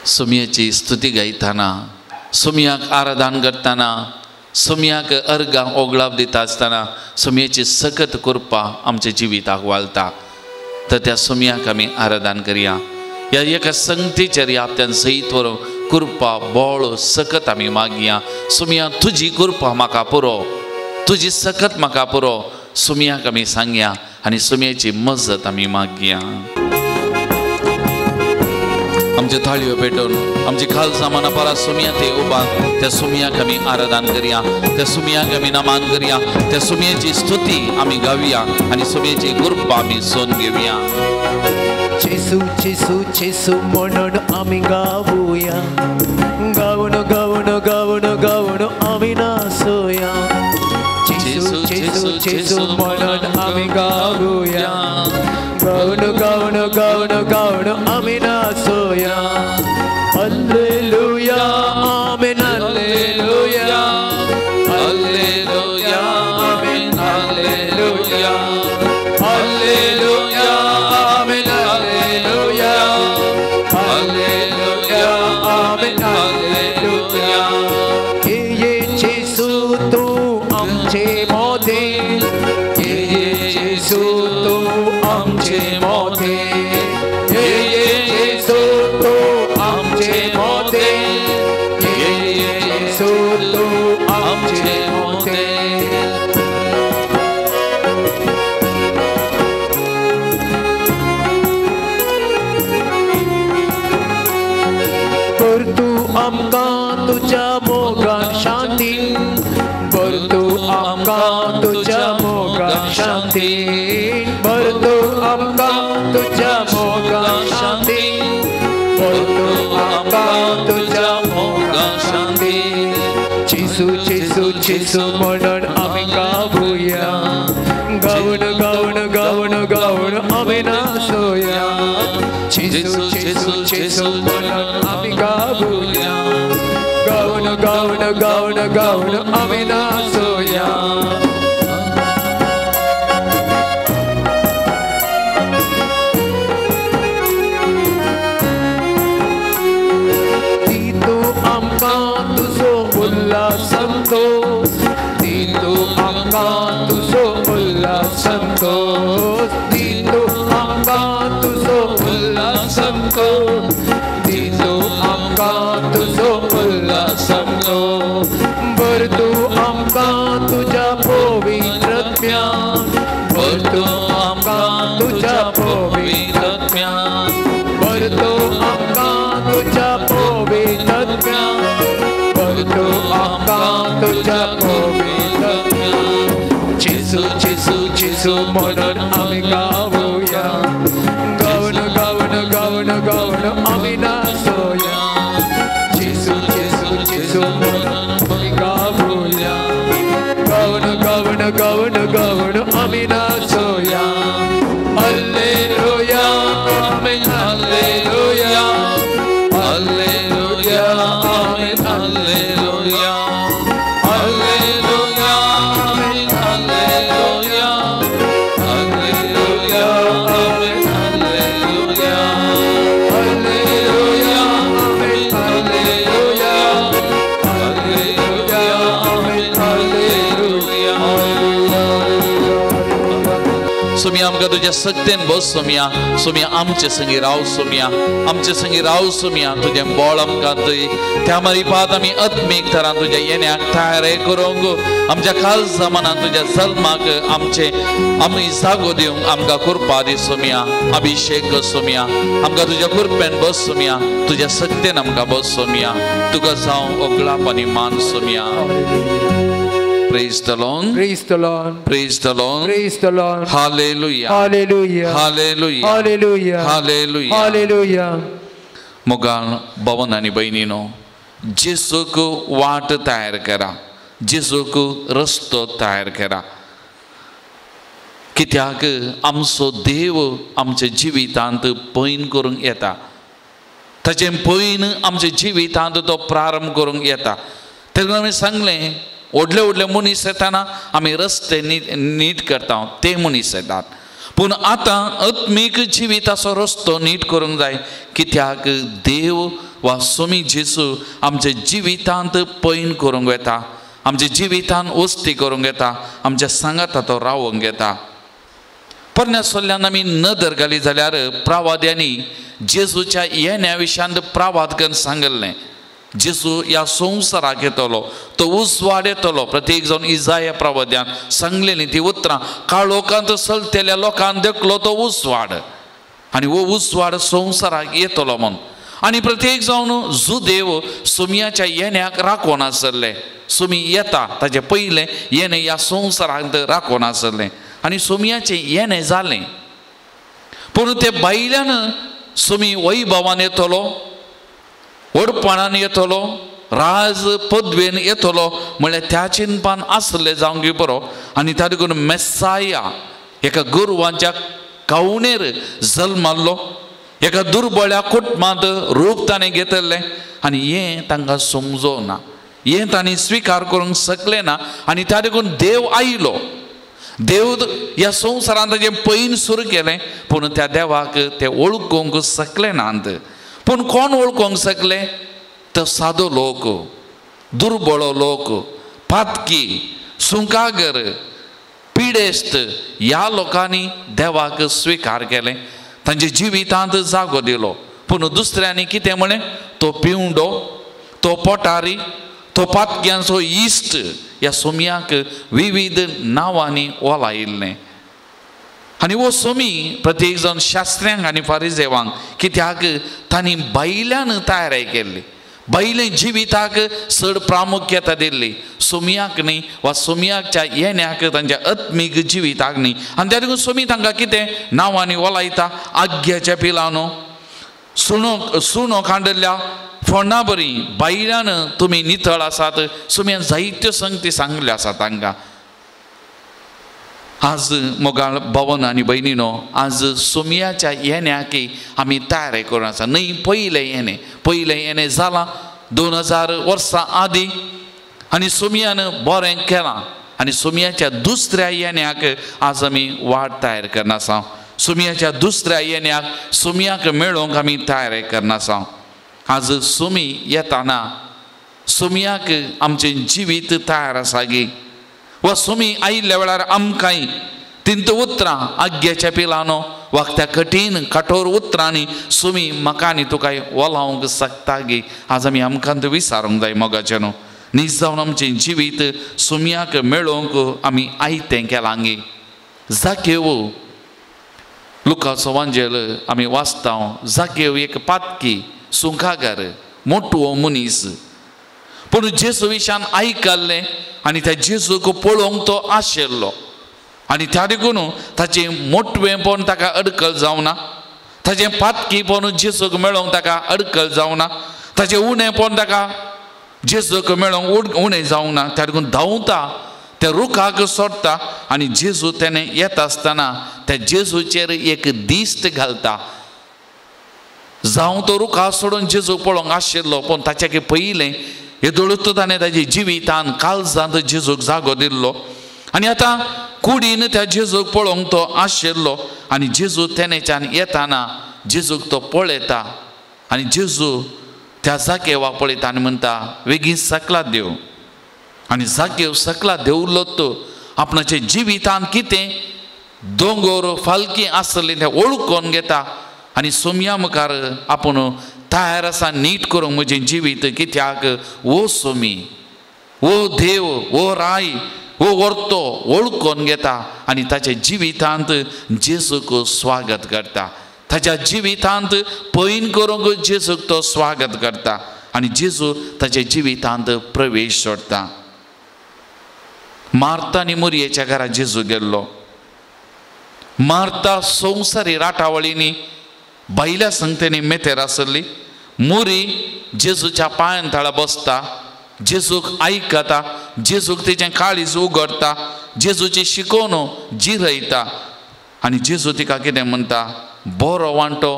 सोमयाची स्तुती गायतना, सोमयाक आराधन करतना, सोमयाक अर्गां ओगळाप दिता आसतना सोमयाची सकत कृपा आमच्या जिविताक वालता. तर त्या सोमयाक आमी आराधन करया. ह्या एका संगतीचेर ह्या हप्त्यान सयत व्हरूंक कृपा बळ सकत आमी मागया. सोमया तुजी कृपा म्हाका पुरो, तुजी सकत म्हाका पुरो. सोमयाक आमी सांगया आनी सोमयाची मजत आमी मागया. आमच्यो थाळयो पेटोवन आमची खाल सामाना परा सुमया ते उबा त्या सुमयाक आमी आराधन करया, त्या सुमयाक आमी नमान करया, त्या सुमयाची स्तुती आमी गावया आनी सुमयाची कृपा आमी सोन घेवया. जेसू जेसू जेसू म्हणून आमी गावया, गावन गावन गावन गावन आमी नाचोया. जेसू जेसू जेसू म्हणून आमी गावया, गावन गावन गावन गावन आमी नाचोया. Hallelujah, amen, hallelujah, hallelujah, amen, hallelujah, hallelujah, amen, hallelujah, hallelujah, amen, hallelujah. ये जेसू तू आमचे मोठे, ये जेसू तू आमचे मोठे, ये जेसू तू आमचे मोठे, ये जेसू तू आमचे मोठे. कर तू आमकां तुज्या मोगान शांती, कर तू आमकां तुज्या मोगान शांती, कर तू आमकां तुज्या जेसू जेसू जेसू म्हणून आमी गावया, गावन गावन गावन गावन आमी नाचोया। जेसू जेसू जेसू म्हणून आमी गावया, गावन गावन गावन गावन आमी नाचोया। संतोष दितो आमकां तुजो उल्हास संतोष, दितो आमकां तुजो उल्हास संतोष, दितो आमकां तुजो उल्हास संतोष। भर तूं आमकां तुज्या पवित्रत्म्यान, भर तूं आमकां तुज्या पवित्रत्म्यान, भर तूं आमकां तुज्या पवित्रत्म्यान, तू आमकां तुज्या पवित्रत्म्यान। जेसू जेसू जेसू म्हणून आमी गावया, गावन गावन गावन गावन आमी नाचोया। जेसू जेसू जेसू म्हणून आमी गावया, गावन गावन गावन गावन आमी नाचोया। Hallelujah, amen, hallelujah, hallelujah, amen, hallelujah, hallelujah, amen, hallelujah, hallelujah, amen, hallelujah, hallelujah, amen, hallelujah, hallelujah, amen, hallelujah. सोमिया आमकां तुज्या सक्तेन बस सोमिया, सोमिया आमचे संगी राव सोमिया, आमचे संगी राव सोमिया। तुजें बळ आमकां दी, त्या मारिपात आमी आत्मीक थरान तुज्या येण्याक तयार करूंक, आमच्या खास जमानान तुज्या जल्माक आमचे आमी जागो दिवंक आमकां कृपा दी सोमिया। अभिशेक सोमिया, आमकां तुज्या कृपेन बस सोमिया, तुज्या सक्तेन आमकां बस सोमिया। तुका जावं ओगळाप आनी मान सोमिया। Praise the Lord. Praise the Lord. Praise the Lord. Praise the Lord. Hallelujah. Hallelujah. Hallelujah. Hallelujah. Hallelujah. Hallelujah. मोगाळ भवन आनी भयणीनो, जेसूक वाट तयार करा, जेसूक रस्तो तयार करा, कित्याक आमचो देव आमच्या जिवितांत पयन करूंक येता, ताचें पयन आमच्या जिवितांत तो प्रारंभ करूंक येता। तेन्ना आमी सांगलें, व्हडले व्हडले मनीस येताना आमी रस्ते नीट करता, ते मनीस येतात, पूण आतां आत्मीक जिविताचो रस्तो नीट करूंक जाय, कित्याक देव वा सोमी जेसू आमच्या जिवितांत पयन करूंक येता, आमच्या जिवितांत वस्ती करूंक येता, आमच्या सांगाता तो रावंक येता। पोरण्या सोल्ल्यान आमी नदर घाली जाल्यार प्रावाद्यांनी जेजूच्या येण्या विशयांत प्रावाद करून सांगिल्लें, जेजू ह्या संवसाराक येतलो, तो उजवाड येतलो। प्रत्येक जावन इजाया प्रवाद्यान सांगलेली ती उतरां, काळोखांत चलतल्या लोकांक देखलो तो उजवाड, आनी हो उजवाड संवसाराक येतलो म्हूण। आनी प्रत्येक जावन जुदेव सोमयाच्या येण्याक राखून आसले, सोमी येता ताचे पयलें येणें ह्या संवसारांत राखून आसलें आनी सोमयाचें येणें जालें। पूण ते भायल्यान सोमी वैभवान येतलो, व्हडपणान येतलो, राज पदवेन येतलो म्हळ्यार त्या चिंतपान आसलें जावंक बरो। आनी त्या देखून मेसाया एका गोरवांच्या कावणेर जल्माल्लो, एका दुर्बळ्या कुटुंबांत रूप ताणें घेतलें आनी हें तांकां समजोना, हें तांणी स्विकार करूंक शकलें ना। आनी त्या देखून देव आयलो, देव ह्या संवसारांत ताचें पयन सुरू केलें, पूण त्या देवाक ते वळखूंक शकले नात। पूण कोण वळखूंक शकले? तो सादो लोक, दुर्बळो लोक, पातकी, सुंकागर, पिडेस्त ह्या लोकांनी देवाक स्विकार केलें, तांच्या जिवितांत जागो दिलो। पूण दुसऱ्यांनी कितें म्हळें? तो पिवंडो, तो पोटारी, तो पातक्यांचो इश्ट, ह्या सोमयाक विविध नांवांनी ओलायिल्लें। आनी हो सोमी प्रत्येक जावन शास्त्र्यांक आनी फारिजेवांक, कित्याक तांणी भायल्यान तयारी केल्ली, भायले जिविताक चड प्रामुख्यता दिल्ली, सोमयाक न्ही वा सोमयाच्या येण्याक तांच्या आत्मीक जिविताक न्ही। आनी त्या देखून सोमी तांकां कितें नांवांनी ओलायता? आग्याच्या पिलानो, सुणो सुणो कांडल्या फोंडा बरी बायल्यान तुमी नितळ आसात. सोम्यान जायत्यो संगती सांगल्यो आसात तांकां. आज मोगाळ भवन आनी भयणीनो, आज सोम्याच्या येण्याकी आमी तयारी करून आसा. न्हय पयलें येणें, पयलें येणें जालां 2000 वर्सां आदीं आनी सोम्यान बरें केलां. आनी सोम्याच्या दुसऱ्या येण्याक आज आमी वाट तयार करना आसा. सोम्याच्या दुसऱ्या येण्याक सोम्याक मेळोवंक आमी तयारी करना आसा. आज सोमी येताना सोम्याक आमचें जिवीत तयार आसा गी, वा सोमी आयिल्ल्या वेळार आमकांय तिंत उतरां आग्याच्या पिलानो वा त्या कठीण कठोर उतरांनी सोमी म्हाका आनी तुका वलावंक शकता गी. आज आमी आमकां विचारूंक जाय मोगाचें न्हू. नीज जावन आमचें जिवीत सोम्याक मेळोवंक आमी आयतें केलां गी. जाकेव लुकाचो वांजेल आमी वाचता. जाकेव एक पातकी सुंखागार मोटवो मनीस, पूण जेजू विशान आयकल्लें आनी त्या जेजूक पळोवंक तो आशिल्लो. आनी त्या देखून ताचें मोटवेंपण ताका अडकल जावना, ताचें पातकीपण जेजूक मेळोवंक ताका अडकल जावना, ताचें उणेंपण ताका जेजूक मेळोवंक उणें जावंक ना. त्या देखून धांवता त्या रुखाक सोडटा आनी जेजू तेणें येता आसतना त्या जेजूचेर एक दिश्ट घालता. जावं तो रुखा सोडून जेजूक पळोवंक आशिल्लो, पूण ताच्या पयलें येदोळूच ताणें ताजे जिवितान काळजांत जेजूक जागो दिल्लो. आनी आतां कुडीन त्या जेजूक पळोवंक तो आशिल्लो. आनी जेजू तेणेच्यान येताना जेजूक तो पळयता आनी जेजू त्या जाकेवाक पळयता आनी म्हणटा वेगीन सकला देव. आनी जाकेव सकला देंवलो तो आपणाच्या जिवितान कितें दोंगोर फालकी आसली तें वळखून घेता आनी सोम्या मुखार आपूण तयार आसा नीट करूंक म्हजें जिवीत, कित्याक वो सोमी वो देव वो राय वो व्हरतो वळखून घेता आनी ताच्या जिवितांत जेजूक स्वागत करता. ताच्या जिवितांत पैन करूंक जेजूक तो स्वागत करता आनी जेजू ताच्या जिवितांत प्रवेश सोडटा. मार्ता आनी मोरयेच्या घरा जेजू गेल्लो. मार्ता संवसारी राटावळींनी बायल्या संगतेनी मेतेर आसली. मोरी जेजूच्या पांयान थळा बसता, जेजूक आयकता, जेजूक तेजें काळीज उगडटा, जेजूची शिकोवन जिरयता. आनी जेजू तिका कितें म्हणटा, बरो वांटो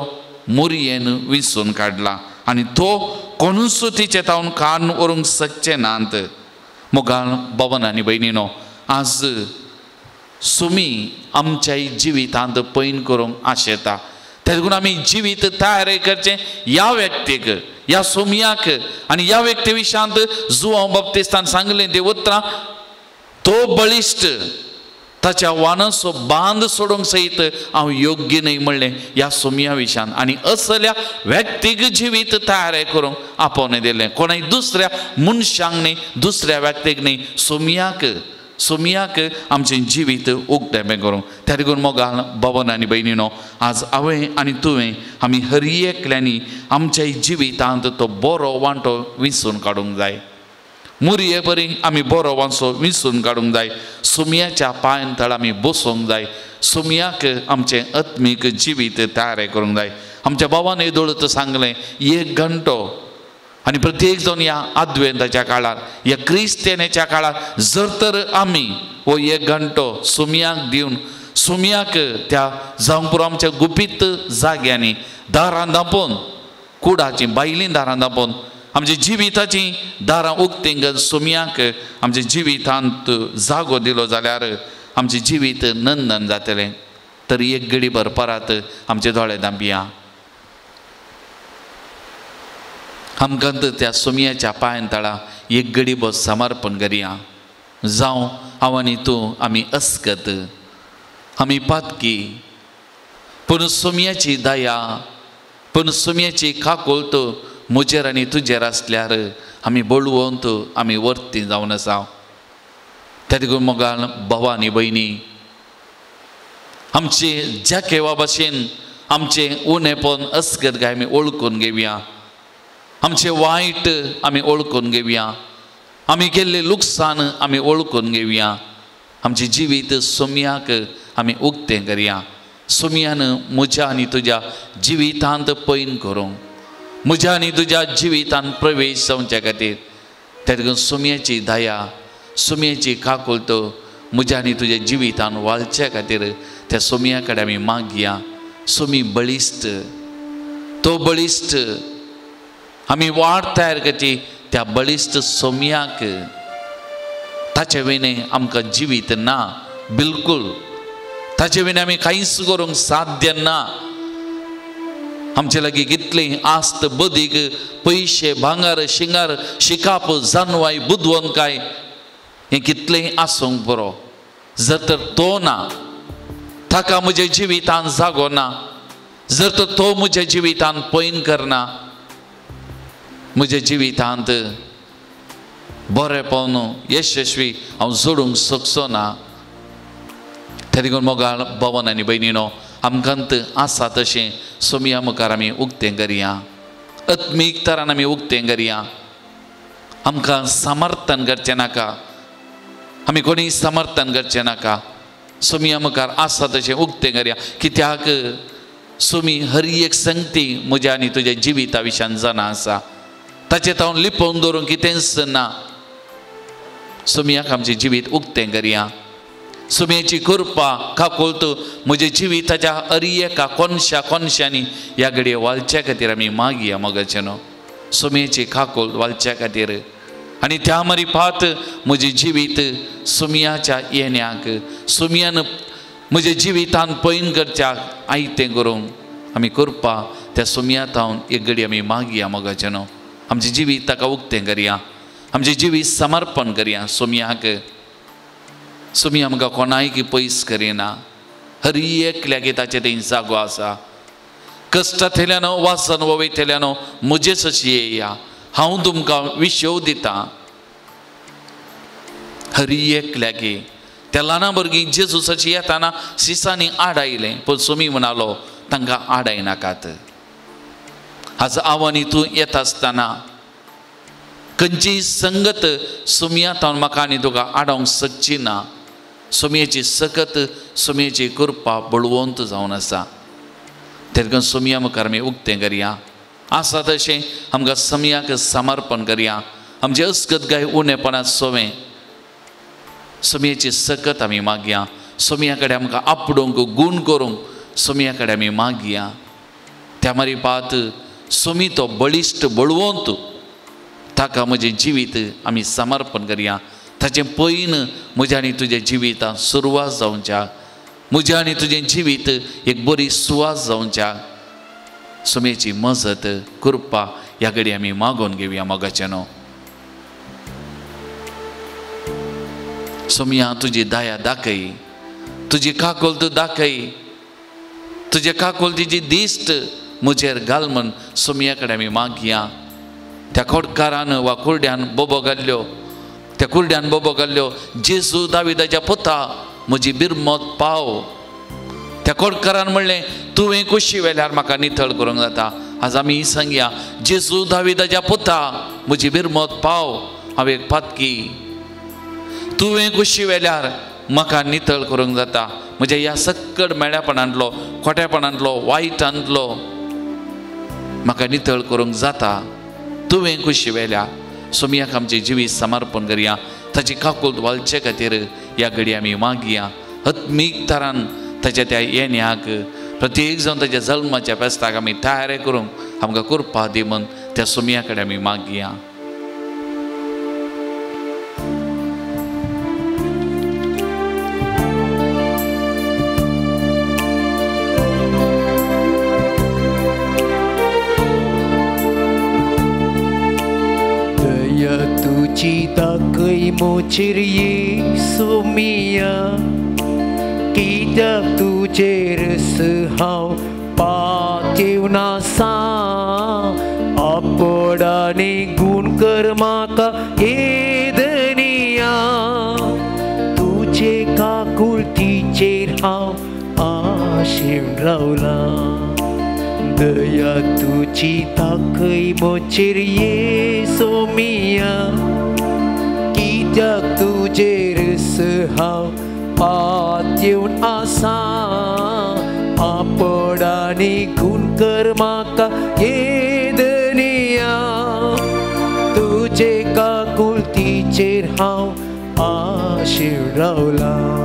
मोरयेन विसून काडला आनी तो कोणूच तिचे तावन कान व्हरूंक शकचे नात. मोगाळ भवन आनी भयणीनो, आज सुमी आमच्याय जिवितांत पैन करूंक आशेता. तेका लागून आमी जिवीत तयार करचें ह्या व्यक्तीक, ह्या सोम्याक. आनी ह्या व्यक्ती विशांत जुआंव बाप्तिस्तान सांगलें ती उतरां, तो बळिश्ट ताच्या वानाचो बांद सोडूंक सयत हांव योग्य न्हय म्हणलें ह्या सोम्या विशान. आनी असल्या व्यक्तीक जिवीत तयार करूंक आपोवणें दिलें, कोणाय दुसऱ्या मनशांक न्हय, दुसऱ्या व्यक्तीक न्हय, सोम्याक सोम्याक आमचें जिवीत उक्तें करूंक. त्या देखून मोगाल भवन आनी भयणीनो, आज हांवें आनी तुवें आमी हर एकल्यांनी आमच्या जिवितांत तो बरो वांटो विंचून काडूंक जाय. मुरये बरी आमी बरो वांसो विंचून काडूंक जाय. सोम्याच्या पांयान तळ आमी बसोंक जाय. सोम्याक आमचें आत्मीक जिवीत तयार करूंक जाय. आमच्या बाबान येदोळ सांगलें एक घंटो. आनी प्रत्येक जावन ह्या आद्वेंताच्या काळार, ह्या क्रिस्तेनेच्या काळार जर तर आमी हो एक घंटो सोम्याक दिवन सोम्याक त्या जावंक पुरो आमच्या गुपीत जाग्यांनी दारां धांपून, कुडाचीं बायलीं दारां धांपून आमच्या जिविताचीं दारां उक्तीं सोम्याक आमच्या जिवितांत जागो दिलो जाल्यार आमचें जिवीत नंदन जातलें. तर एक घडी भर परत आमचे दोळे धांपया. आमकां त्या सोम्याच्या पांयान तळा एक घडी बस समर्पण करया. जावं हांव आनी तूं आमी अस्कत, आमी पातकी, पूण सोम्याची दया, पूण सोम्याची काकुळट म्हजेर आनी तुजेर आसल्यार आमी बळवंत, आमी वर्ती जावन आसा. त्या देखून मोगाल भावा आनी भयणी, आमचे जाकेवा भाशेन आमचें उणेपण अस्कत काय आमी वळखून घेवया, आमचें वायट आमी वळखून घेवया, आमी केल्लें लुकसाण आमी वळखून घेवया. आमचें जिवीत सोम्याक आमी उक्तें करया. सोम्यान म्हज्या आनी तुज्या जिवितांत पैन करूंक, म्हज्या आनी तुज्या जिवितान प्रवेश जावच्या खातीर. त्या सोम्याची दया, सोम्याची काकुळट म्हज्या आनी तुज्या जिवितान वाळच्या खातीर त्या सोम्या कडेन आमी मागया. सोमी बळिश्ट, तो बळिश्ट, आमी वाट तयार करची त्या बळिश्ट सोम्याक. ताचे विणे आमकां जिवीत ना, बिलकूल ताचे विणे आमी कांयच करूंक साध्य ना. आमचे लागीं कितली आस्त, बदीक, पयशे, भांगर, शिंगार, शिकाप, जानवाय, बुदवंतकाय हें कितलेंय आसूंक बरो, जर तर तो ना, ताका म्हज्या जिवितान जागो ना, जर तर तो म्हज्या जिवितान पैन करना, म्हज्या जिवितांत बरें पावन यशस्वी हांव जोडूंक शकचो ना. तरी मोगाळ भवन आनी भयणीनो, आमकां आसा तशें सोमया मुखार आमी उक्तें करया, आत्मीक तरान आमी उक्तें करया. आमकां समर्थन करचें नाका, आमी कोणी समर्थन करचें नाका. सोमया मुखार आसा तशें उक्तें करया, कित्याक सोमी हर एक संगती म्हज्या आनी तुज्या जिविता विशयान जाणा आसा, ताचें हांव लिपोवन दवरूंक कितेंच ना. सोमयाक आमचें जिवीत उक्तें करया. सोमयाची कृपा काकुळट म्हज्या जिविताच्या हर एका कोनशा कोनशांनी ह्या घडये वालच्या खातीर आमी मागया मोगाचें न्हू. सोमयाची काकुळट वालच्या खातीर आनी त्या मारिफात म्हजें जिवीत सोमयाच्या येण्याक, सोमयान म्हज्या जिवितान पैन करच्याक आयतें करूंक आमी कृपा त्या सोमया थावन एक घडी आमी मागया मोगाचें न्हू. आमचें जिवीत ताका उक्तें करया, आमचें जिवीत समर्पण करया सोमयाक. सोमी आमकां कोणायकी पयस करिना, हर एकल्याक ताचें थंय जागो आसा. कश्टांतल्यान वासन वयतल्यान म्हजेच अशी येया, हांव तुमकां विशव दितां. हर एकल्याक त्या ल्हाना भुरगीं जेजूसाची येताना सिसांनी आडायलें, पूण सोमी म्हणालो तांकां आडायनाकात. आज हांव आनी तूं येता आसतना खंयचीय संगत सोमया थावन म्हाका आनी तुका आडावंक शकची ना. सोमयेची सकत, सोमयेची कृपा बळवंत जावन आसा. तेका सोमया मुखार आमी उक्तें करया, आसा तशें आमकां सोमयाक समर्पण करया. आमचे अस्कत गाय उणेपणांत सोवें सोमयेची सकत आमी मागया. सोमया कडेन आमकां आपडूंक, गूण करूंक सोमया कडेन आमी मागया. त्या मारिफात सोमी तो बळिश्ट बळवंत, ताका म्हजें जिवीत आमी समर्पण करया. ताचें पैन म्हज्या आनी तुज्या जिवितांत सुरवात जावच्या, म्हज्या आनी तुजें जिवीत एक बरी सुवात जावच्या. सोमयेची मजत, कृपा ह्या घडी आमी मागोवन घेवया मोगाचें न्हू. सोमया तुजी दया दाखय, तुजी काकुळट दाखय, तुजे काकुळटीची दिश्ट म्हजेर घाल म्हण सोमया कडेन आमी मागया. त्या खोडकारान वा कुर्ड्यान बोबो घाल्ल्यो, त्या कुर्ड्यान बोबो घाल्ल्यो, जेजू दाविदाच्या पुता म्हजी बिरमत पाव. त्या खोडकारान म्हणलें, तुवें कुशी वेल्यार म्हाका नितळ करूंक जाता. आज आमी सांगया, जेजू दाविदाच्या पुता म्हजी बिरमत पाव, हांव एक पातकी, तुवें कुशी वेल्यार म्हाका नितळ करूंक जाता. म्हज्या ह्या सक्कड मेळ्यापणांतलो, खोट्यापणांतलो, वायटांतलो म्हाका नितळ करूंक जाता. तुवें कुशी वेल्या. सोमयाक आमचें जिवीत समर्पण करया. ताची काकुळट वालचे खातीर ह्या घडी आमी मागया. आत्मीक तरान ताच्या त्या येण्याक प्रत्येक जावन ताच्या जल्माच्या फेस्ताक आमी तयार करूंक आमकां कृपा दी म्हण त्या सोमया कडेन आमी मागया. तुजी दाखय मोचेर येसू मिया, कित्याक तुजेर हांव पातेवन आसा. आपडाने गूण कर म्हाका हे धनिया, तुजे काकुळटीचेर हांव आशेवन रावलां. दया तुजी दाखय मोचेर येसू मिया, कित्याक तुजेर हांव पातेवन आसा. आपडाने गूण कर म्हाका हे धनिया, काकुलतीचेर हांव आशेवन रावलां.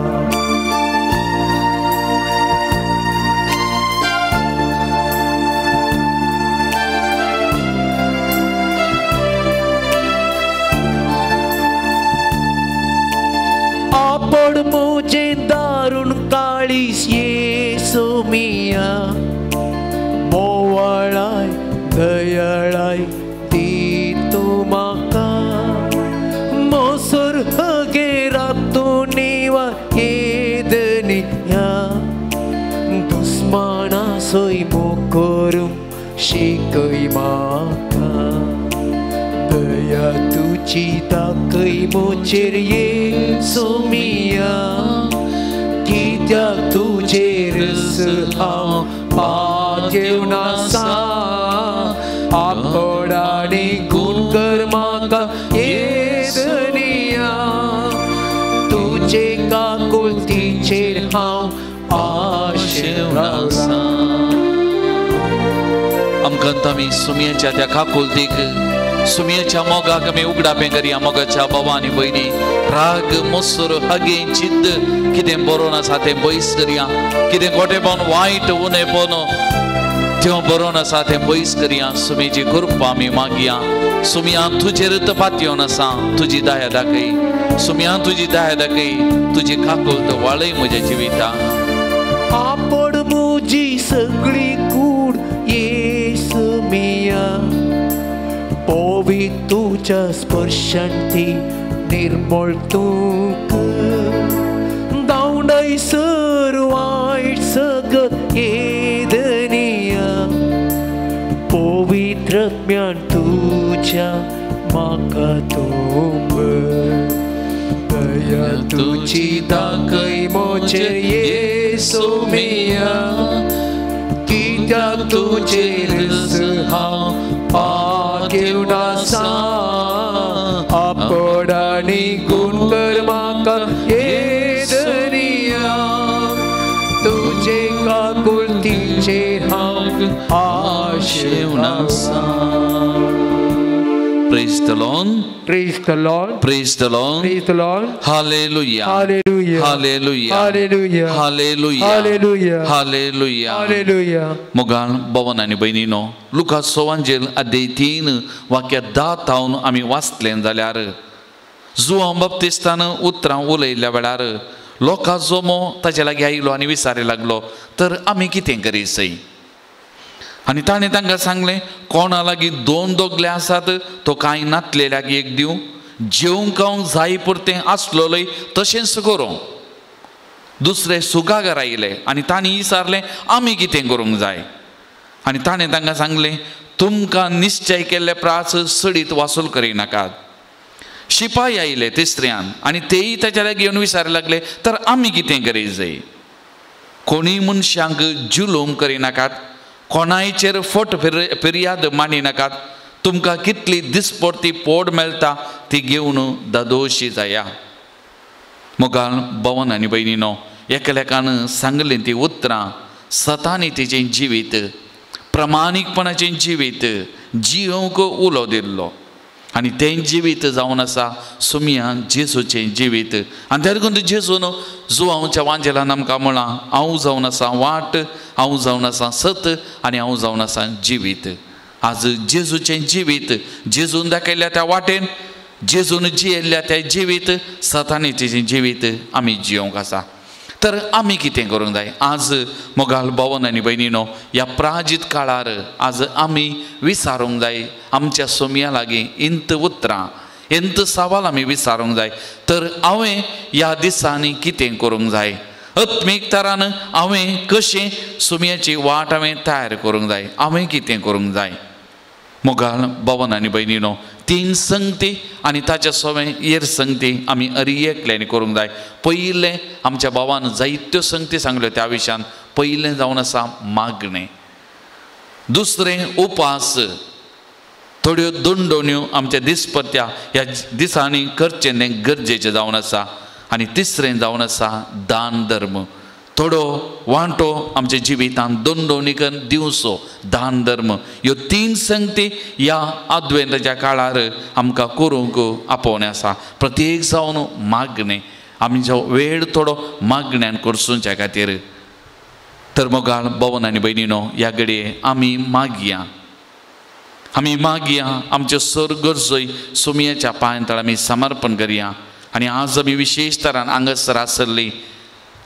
आपण मुझे दारुण काळीस येसू मिया, मोवाळाय दयाळाय ती तूं म्हाका, मोसोर हगे रातूं निवा येदनिया, दुस्माना सोयमो करूंक शिकय म्हाका, दया तुजी दाखय म्हजेर येसू मिया, कित्याक तुजेरच हांव पातयेवन आसा, आपण आनी गूण कर म्हाका येदनिया, तुजे काकुलतीचेर हांव आशेवन रावलां. आमकां आमी सुमयेच्या त्या काकुलतीक, सुमयेच्या मोगाक आमी उगडापें करया. मोगाच्या बाबा आनी भयणी, राग मोसर हगे जिद्द कितें बरोवन आसा तें पयस करया, कितें खोटेपण वायट उणेपण तें बरोवन आसा तें पयस करया. सुमेची कृपा आमी मागया. सुमया तुजेर पातयेवन आसा, तुजी दया दाखय. सुमया तुजी दया दाखय, तुजी काकुळट वाळय म्हज्या जिविता. आपण म्हजी सगळी कूड येसू मिया, पोवी तुज्या स्पर्शान ती निर्मळ तूं कर, धांवडायसर वायट सगळें येदनिया, पवित्र ज्ञान तुज्या म्हाका तूं भर, दया तुजी दाखय म्हजेर येसू मिया, कित्याक तुजेरच हांव पातयेवन आसा, आपण आनी गूण कर म्हाका येदनिया, तुजे काकुलतीचेर हांव आशेवन आसा. Praise the Lord. Praise the Lord. Praise the Lord. Praise the Lord. Hallelujah. Hallelujah. Hallelujah. Hallelujah. Hallelujah. Hallelujah. Hallelujah. Hallelujah. मोगाळ भवन आनी भयणीनो, लुकास सोवांजेल अध्याय 3 वाक्य 10 थावन आमी वाचलें जाल्यार जुआंव बाप्तिस्तान उतरां उलयल्ल्या वेळार लोकां जमो ताचे लागीं आयलो आनी विचारी लागलो, तर आमी कितें करीसय? आनी ताणें तांकां सांगलें, कोणा लागीं 2 दोगले आसात तो कांय नातलेल्याक एक दिवं, जेवंक खावंक जाय पुरतें आसलोलय तशेंच करूं. दुसरे सुगागर आयले आनी तांणी विचारलें, आमी कितें करूंक जाय? आनी ताणें तांकां सांगलें, तुमकां निश्चय केल्ले प्रास सडीत वासूल करिनाकात. शिपाय आयले तिसऱ्यान आनी तेय ताच्या लागीं येवन विचारपाक लागले, तर आमी कितें करीत जाय? कोणीय मनशांक जुलूम करिनाकात, कोणायचेर फट फिर्याद मांडिनाकात, तुमकां कितली दिसपडती पोड मेळटा ती घेवन दादोशी जाया. मोगाळ भवन आनी भयणीनो, एकलेकान सांगलीं ती उतरां सतानी तिचें जिवीत, प्रमाणीकपणाचें जिवीत जियोवंक उलो दिल्लो आनी तें जिवीत जावन आसा सुमया जेजूचें जिवीत. आनी त्या देखून जेजून जुआंवच्या वांजेलान आमकां म्हळां, हांव जावन आसा वाट, हांव जावन आसा सत आनी हांव जावन आसा जिवीत. आज जेजूचें जिवीत, जेजून दाखयल्ल्या त्या वाटेन, जेजून जियेल्ल्या त्या जिवीत, सतानी तिचें जिवीत आमी जियोवंक आसा. तर आमी कितें करूंक जाय? आज मोगाल भवन आनी भयणीनो, ह्या प्राजीत काळार आज आमी विचारूंक जाय आमच्या सोमया लागीं इंत उतरां, इंत सवाल आमी विचारूंक जाय, तर हांवें ह्या दिसांनी कितें करूंक जाय? आत्मीक तरान हांवें कशें सुमयाची वाट हांवें तयार करूंक जाय? हांवें कितें करूंक जाय? मोगाल भवन आनी भयणीनो, 3 संगती आनी ताच्या सोवें हेर संगती आमी अरी एकल्यानी करूंक जाय. पयलें आमच्या भावान जायत्यो संगती सांगल्यो त्या विशयान. पयलें जावन आसा मागणें, दुसरें उपास, थोड्यो दंडोण्यो आमच्या दिसपत्या ह्या दिसांनी करचें तें गरजेचें जावन आसा, आनी तिसरें जावन आसा दान धर्म. थोडो वांटो आमच्या जिवितांत दोन दोनीकन दिवचो दान धर्म. ह्यो तीन संगती ह्या आद्वेंताच्या काळार आमकां करूंक आपोवणें आसा. प्रत्येक जावन मागणें आमचो वेळ थोडो मागण्यान करसुच्या खातीर. तर मोगाळ भवन आनी भयणीनो ह्या घडये आमी मागया, आमी मागया आमच्यो सर गरजोय सोमयाच्या पांयांतळ आमी समर्पण करया. आनी आज आमी विशेश तरान हांगासर आसली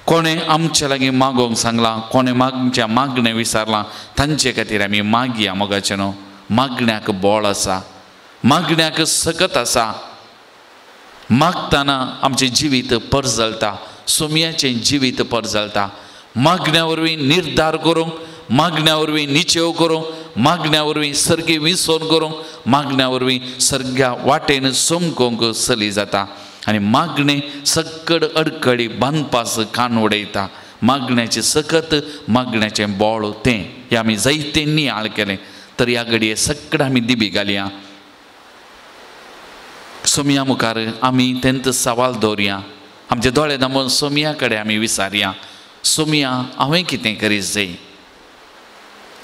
कोणें आमचे लागीं मागोवंक सांगलां, कोणें मागच्या मागणें विचारलां, तांचे खातीर आमी मागया. मोगाचें न्हू मागण्याक बळ आसा, मागण्याक सकत आसा. मागतना आमचें जिवीत परजळटा, सोमयाचें जिवीत परजळटा. मागण्या वरवीं निर्धार करूंक, मागण्या वरवीं निचेव करूंक, मागण्या वरवीं सर्गी विसोन करूंक, मागण्या वरवीं सर्ग्या वाटेन चमकोवंक चली जाता. आनी मागणें सक्कड अडकळी बांदपास कान उडयता. मागण्याचें सकत, मागण्याचें बळ तें हें आमी जायतें नियाळ केलें. तर ह्या घडये सक्कड आमी दिबी घालया सोमया मुखार, आमी तेंत सवाल दवरया, आमचे दोळे दामून सोमया कडेन आमी विचारया, सोमया हांवें कितें करीत जाय.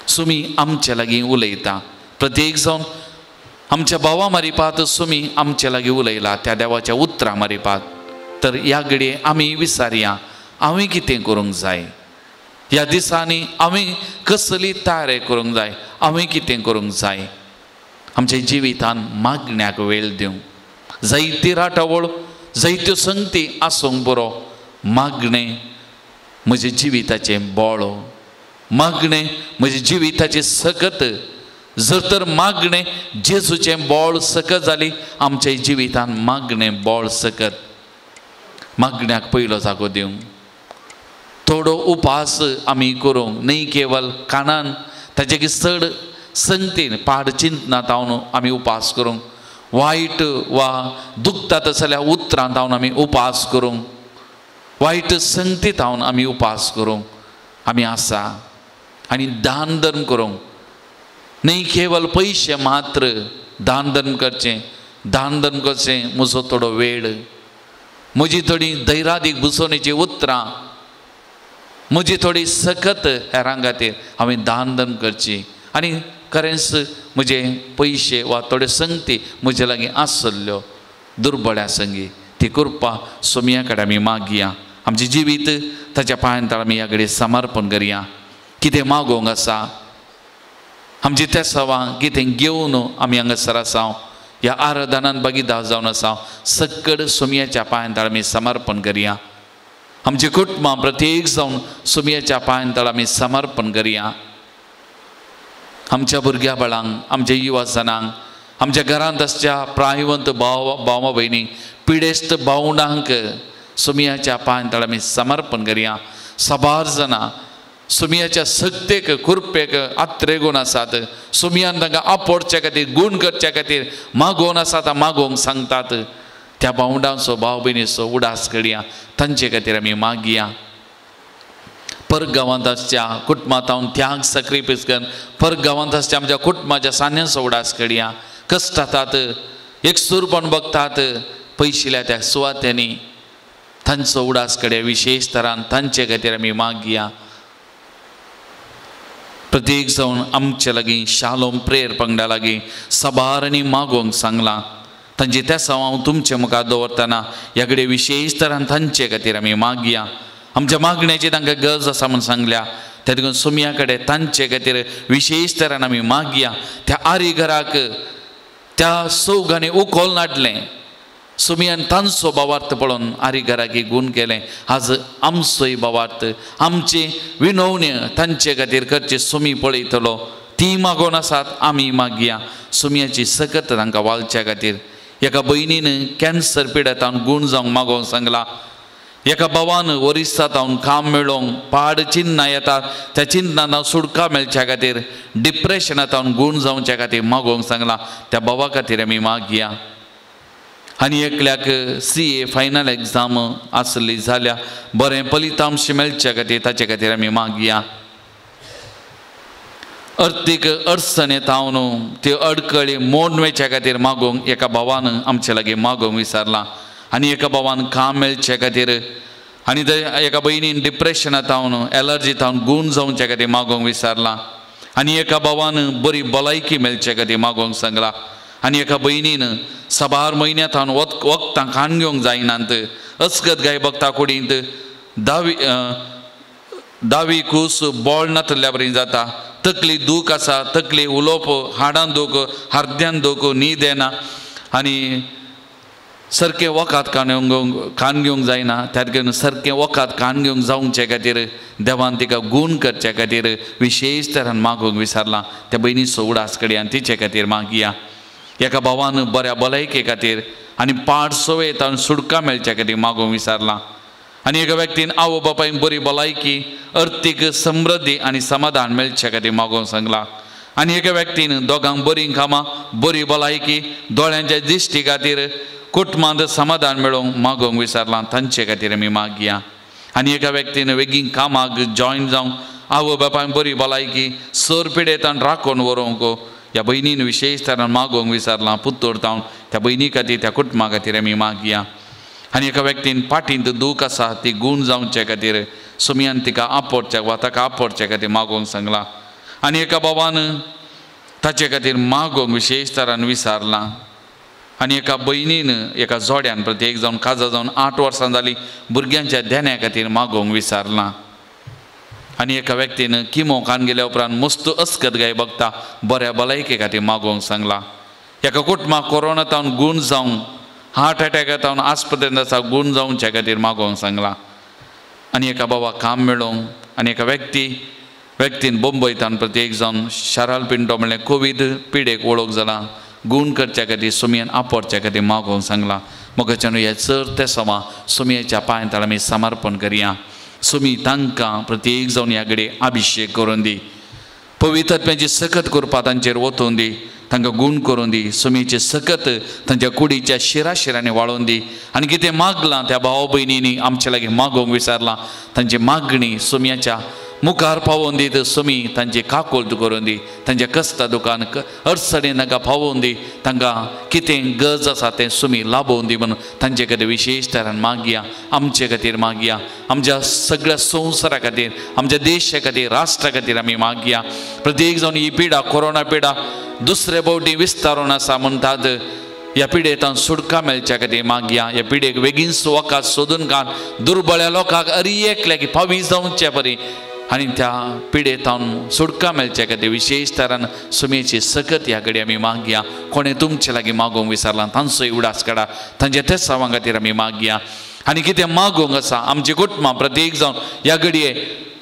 सोमी आमचे लागीं उलयता. प्रत्येक जावन आमच्या भावा मारिपात सोमी आमचे लागीं उलयला त्या देवाच्या उतरां मारिपात. तर ह्या घडये आमी विचारया हांवें कितें करूंक जाय, ह्या दिसांनी हांवें कसली तयारी करूंक जाय, हांवें कितें करूंक जाय. आमच्या जिवितान मागण्याक वेळ दिवंक जायती राटावळ, जायत्यो संगती आसूंक बरो, मागणें म्हज्या जिविताचें बळ, मागणें म्हज्या जिविताचें सकत. जर तर मागणें जेजूचें बळ सकत जाली, आमच्या जिवितान मागणें बळ सकत. मागण्याक पयलो जागो दिवंक थोडो उपास आमी करूंक, न्हय केवल कानान ताचे चड संगतीन पाड चिंतनात हांव आमी उपास करूंक, वायट वा दुखता तसल्या उतरांत हांव आमी उपास करूंक, वायट संगतीत हांव आमी उपास करूंक आमी आसा. आनी दान धर्म करूंक, न्हय केवल पयशे मात्र दान धर्म करचें, दान धर्म करचें म्हजो थोडो वेळ, म्हजी थोडी धैरादीक बुसवणेची उतरां, म्हजी थोडी सकत हेरां खातीर हांवें दान धर्म करची. आनी खरेंच म्हजे पयशे वा थोड्यो संगती म्हजे लागीं आसल्ल्यो दुर्बळ्या संगी, ती कृपा सोमया कडेन आमी मागया. आमचें जिवीत ताच्या पांयां तळ आमी ह्या कडेन समर्पण करया. कितें मागोवंक आसा आमची तेसावां कितें घेवन आमी हांगासर आसा, ह्या आराधनान भागीदार जावन आसा, सक्कड सोमयाच्या पांयां तळ आमी समर्पण करया. आमची कुटुंबां प्रत्येक जावन सोमयाच्या पांयां तळ आमी समर्पण करया. आमच्या भुरग्या बाळांक, आमच्या युवाजनांक, आमच्या घरांत आसच्या प्रायवंत भाव भावा भयणी, पिडेस्त भावंडांक सोमयाच्या पांयां तळ आमी समर्पण करया. साबार जाणां सोमयाच्या सक्तेक कृपेक आत्रेगून आसात, सोमयान तांकां आपोडच्या खातीर, गूण करच्या खातीर मागोवन आसात, मागोवंक सांगतात. त्या भावंडांचो भाव भयणीचो उडास करया, तांचे खातीर आमी मागया. परगांवांत आसच्या कुटुंबांत हांव त्याग सॅक्रिफायस करून परगांवांत आसच्या आमच्या कुटुंबाच्या सान्यांचो उडास करया. कश्टातात, एकसूरपण बघतात पयशिल्या त्या सुवात्यांनी, तांचो उडास करया. विशेश तरान तांचे खातीर आमी मागया. प्रत्येक जावन आमचे लागीं शालोम प्रेयर पंगडा लागीं साबार आनी मागोवंक सांगलां, तांची तेसांव हांव तुमचे मुखार दवरतना ह्या कडेन विशेश तरान तांचे खातीर आमी मागया. आमच्या मागण्याची तांकां गरज आसा म्हूण सांगल्या, त्या देखून सोमया कडेन तांचे खातीर विशेश तरान आमी मागया. त्या आरी घराक त्या सौगांनी उखोल नाडलें, सोमयान तांचो भावार्थ पळोवन आरी घराक गूण केलें. आज आमचोय भावार्थ, आमची विनवण्य तांचे खातीर करचे सोमी पळयतलो. ती मागोवन आसात, आमी मागया सोमयाची सकत तांकां वालच्या खातीर. एका भयणीन कॅन्सर पिडतान गूण जावंक मागोवंक सांगलां, एका भावान ओरिस्सांत काम मेळोवंक पाड चिन्नां येतात त्या चिन्नां सुटका मेळच्या खातीर, डिप्रेशनांत गूण जावच्या खातीर मागोवंक सांगलां. त्या भावा खातीर आमी मागया. आनी एकल्याक CA final exam आसली जाल्यार बरें फलितांश मेळच्या खातीर ताचे खातीर आमी मागया. अर्थीक अडचण येता त्यो अडकळी मोड वयच्या खातीर मागोवंक एका भावान आमचे लागीं मागोवंक विचारलां. आनी एका भावान काम मेळचे खातीर आनी एका भयणीन डिप्रेशना तावन एलर्जी तावन गूण जावच्या खातीर मागोवंक विसारलां. आनी एका भावान बरी भलायकी मेळचे खातीर मागोवंक सांगलां. आनी एका भयणीन साबार म्हयन्या तावन वखदां खाण घेवंक जायनात, अस्गत गाय बगता कुडींत दावी कूस बोळ नातल्या बरी जाता, तकली दूख आसा, तकली उलोवप, हाडां दूख, हार्द्यान दूख, न्हीद येना आनी सारकें वखद खाण घेवंक जायना. त्या खातीर सारकें वखद खाण घेवंक जावचे खातीर देवान तिका गूण करचे खातीर विशेश तरान मागूंक विसारलां. त्या भयणीचो उडास कडया आनी तिचे खातीर मागया. एका भावान बऱ्या भलायके खातीर आनी पाड सवय तावन सुटका मेळचे खातीर मागूंक विसारलां. आनी एका व्यक्तीन आवय बापायन बरी भलायकी, अर्थीक समृद्धी आनी समाधान मेळचे खातीर मागूंक सांगलां. आनी एका व्यक्तीन दोगांक बरीं कामां, बरी भलायकी, दोळ्यांच्या दिश्टी खातीर कुटुंबांत समाधान मेळोवंक मागोवंक विसारलां. तांचे खातीर आमी मागया. आनी एका व्यक्तीन वेगीन कामाक जॉयन जावंक, आवय बापायन बरी भलायकी, सर पिडेतान राखून व्हरूंक ह्या भयणीन विशेश तरान मागोवंक विसारलां. पुत्तोर तावन त्या भयणी खातीर, त्या कुटुंबा खातीर आमी मागया. आनी एका व्यक्तीन पाटींत दूख आसा ती गूण जावचे खातीर सुमयान तिका आपोडच्या वा ताका आपोडचे खातीर मागोवंक सांगलां. आनी एका बाबान ताचे खातीर मागोवंक विशेश तरान विसारलां. आनी एका भयणीन एका जोड्यान प्रत्येक जावन काजा जावन 8 वर्सां जालीं भुरग्यांच्या ध्याना खातीर मागोवंक विसारलां. आनी एका व्यक्तीन किमो खान गेल्या उपरांत मस्त अस्कत गाय बगता बऱ्या भलायके खातीर मागोवंक सांगलां. एका कुटुंबाक कोरोना तावन गूण जावंक, हार्ट एटॅक तावन आस्पत्रेंत आसा गूण जावच्या खातीर मागोवंक सांगलां. आनी एका बाबाक काम मेळोवंक आनी एका व्यक्तीन बोंबय तावन प्रत्येक जावन शाराल पिंटो म्हणल्यार कोवीड पिडेक वळख जाला गूण करच्या खातीर सुमयान आपोडच्या खातीर मागोवंक सांगलां. मोगाच्यान ह्या चड ते समा सुमयेच्या पांय ताळ आमी समर्पण करया. सुमी तांकां प्रत्येक जावन ह्या घडये अभिशेक करून दी, पवित्र आत्म्याची सकत करपा तांचेर वतोवन दी, तांकां गूण करून दी, सुमयेची सकत तांच्या कुडीच्या शिरा शिरांनी वाळोवन दी. आनी कितें मागलां त्या भाव भयणींनी आमचे लागीं मागोवंक विसारलां तांची मागणी सुमयाच्या मुखार पावोवन दी. तर सुमी तांची काकोल्त करून दी, तांच्या कश्टा दुकान अडचणीन तांकां पावोवन दी, तांकां कितें गरज आसा तें सुमी लाभोवन दी म्हणून तांचे खातीर विशेश तरान मागया. आमचे खातीर मागया, आमच्या सगळ्या संवसारा खातीर, आमच्या देशा खातीर, राष्ट्रा खातीर आमी मागया. प्रत्येक जावन ही पिडा कोरोना पिडा दुसरे भोवटी विस्तारून आसा म्हणटात, ह्या पिडेतान सुटका मेळच्या खातीर मागया. ह्या पिडेक बेगीन वखद सोदून काड, दुर्बळ्या लोकांक अरी एकल्याक पावी जावचे परी आनी त्या पिडेतावन सुटका मेळच्या खातीर विशेश तरान सुमयेची सकत ह्या कडेन आमी मागया. कोणें तुमचे लागीं मागोवंक विसारलां तांचोय उडास काडा, तांच्या तेसावां खातीर आमी मागया. आनी कितें मागोवंक आसा आमची कुटुंबां प्रत्येक जावन ह्या घडये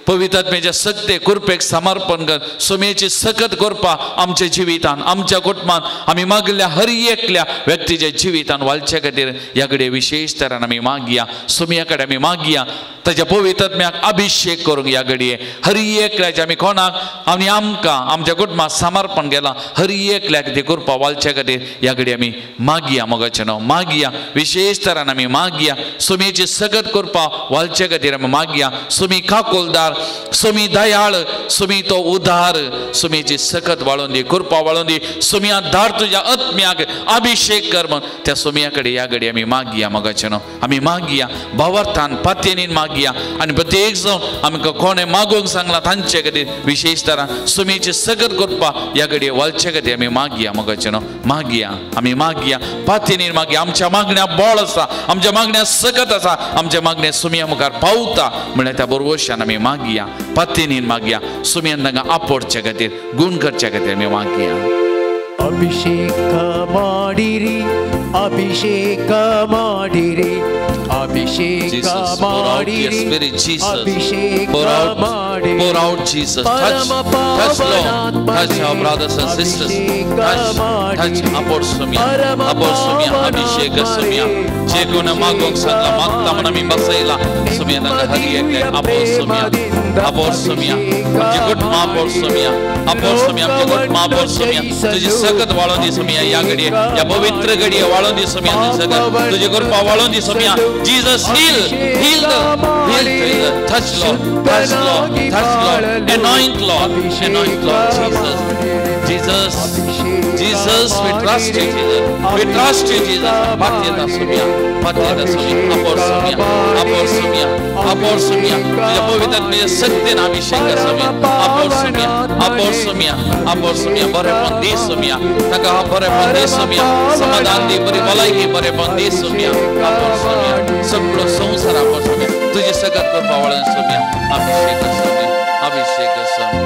पवित्र आत्म्याच्या सक्ते कृपेक समर्पण कर, सुमयेची सकत करपा आमच्या जिवितान, आमच्या कुटुंबान आमी मागल्या हर एकल्या व्यक्तीच्या जिवितान वालच्या खातीर ह्या कडेन विशेश तरान आमी मागया. सुमया कडेन आमी मागया ताच्या पवित्र आत्म्याक अभिशेक करूंक ह्या घडये हर एकल्याच्या आमी कोणाक आनी आमकां आमच्या कुटुंबाक समर्पण केलां हर एकल्याक ती कृपा वालच्या खातीर ह्या घडये आमी मागया. मोगाचें नांव मागया, विशेश तरान आमी मागया. सुमयेची सकत कृपा वालच्या खातीर आमी मागया. सुमी काकोलदार, सुमी दयाळ, सुमी तो उदार, सुमीची सकत वाळोवन दी, कृपा वाळोवन दी. सुमया धाड तुज्या आत्म्याक अभिशेक कर म्हण त्या सुमया कडेन ह्या घडये आमी मागया. मोगाचें नांव आमी मागया, भावार्थान पातयेनीन मागया. आनी प्रत्येक जावन आमकां कोणें मागोवंक सांगलां तांचे खातीर विशेश तरान सुमीची सकत कृपा ह्या घडये वालचे खातीर आमी मागया. मोगाचें नांव मागया, आमी मागया, पातयेनीन मागया. आमच्या मागण्या बळ आसा, आमच्या मागण्या सकत आसा, आमच्या मागण्या सुमया मुखार पावता म्हणल्यार त्या बरोवशान आमी मागया, पातयेनीन मागया. सुमयान तांकां आपोडचे खातीर, गूण करचे खातीर आमी मागया. ಅಭಿಷೇಕ ಮಾಡಿರಿ, ಅಭಿಷೇಕ ಮಾಡಿರಿ, ಅಭಿಷೇಕ ಮಾಡಿರಿ, ಅಭಿಷೇಕ ಮಾಡಿರಿ. Pour out Jesus, touch, touch Lord, touch our brothers and sisters, touch, touch Apostomia, Apostomia, Abhisheka Sumia, Jekuna Magong Sangla, Magta Manami Basaila, Sumia Nagahari, Apostomia, Apostomia, Jekut Apostomia, Apostomia, Jekut Apostomia, तुझी सकत वाळोवन दी सुमिया ह्या घडये, ह्या पवित्र घडये वाळोवन दी सुमिया तुझी सकत, तुझी कृपा वाळोवन दी सुमिया. Jesus heal, heal the, heal, heal, touch Lord, touch Lord, touch Lord, anoint Lord, anoint Lord, Jesus, Jesus, Jesus, we trust you, Jesus. We trust you, Jesus. पातयेता Saumya, पातयेता Saumya, आपोर Saumya, आपोर Saumya, आपोर Saumya. तुज्या पवित्र तुज्या शक्तीन अभिषेक कर सोम्या, आपोर सोम्या, आपोर सोम्या, आपोर सोम्या. बरेपण दी सोम्या, ताका बरेपण दी सोम्या, समाधान दी, बरी भलायकी बरेपण दी सोम्या, आपोर सोम्या. सगळो संवसार आपोर सोम्या, तुझे सगळं करपा वळण सोम्या, अभिषेक सोम्या, अभिषेक Saumya.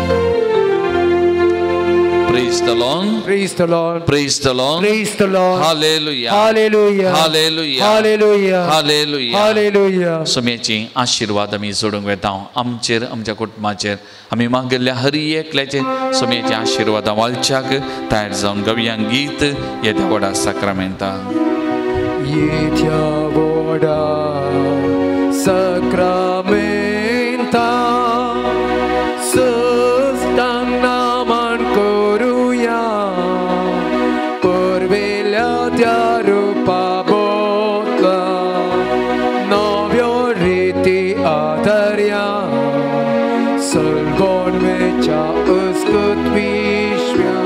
Praise the Lord. Praise the Lord. Praise the Lord. Praise the Lord. Hallelujah. Hallelujah. Hallelujah. Hallelujah. Hallelujah. Hallelujah. सोम्याची आशीर्वाद आमी जोडूंक वेता आमचेर, आमच्या कुटुंबाचेर. आमी मागिल्ल्या हरी एकल्याचेर सोम्याचे आशीर्वादां वालच्याक तयार जावन गवया गीत येद्या व्हडा साक्रामेंता. येद्या व्हडा साक्रामेंता सस्तांग नामान करुया, पुर्विल्ल्या त्या रुपा बोतला नव्यो रिती आदरया, सलगोणवेच्या अस्कत विश्व्या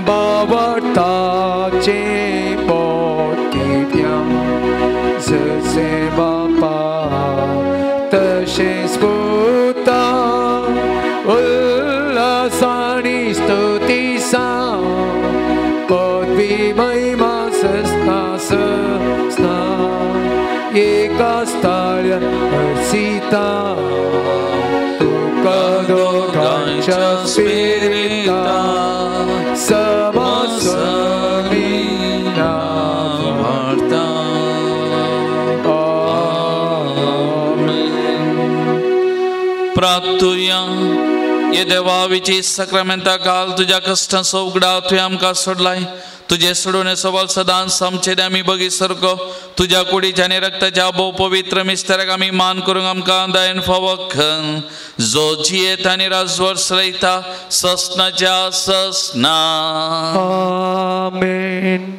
बावटाचे पोतिव्या, जसे बापा तशेंच पुता उल्हासानी स्तुती सा, पदवी महिमा सस्ना सस्ना एका स्थाळ्या हर्षिता, तुका दोगांच्या स्पिरिता समसली वार्ता. प्राप्तुया ये देवाविची साक्रामेंता काल तुज्या कश्टांचो उगडा तुवें आमकां सोडलाय. तुजे सोडून सवाल सदांच आमचे आमी बगी सारको तुज्या कुडीच्या आनी रक्ताच्या भोव पवित्र मिस्तेराक आमी मान करूंक आमकां दयेन फावो कर, जो जियेत आनी राजवट चलयता ससनाच्या ससना. आमेन.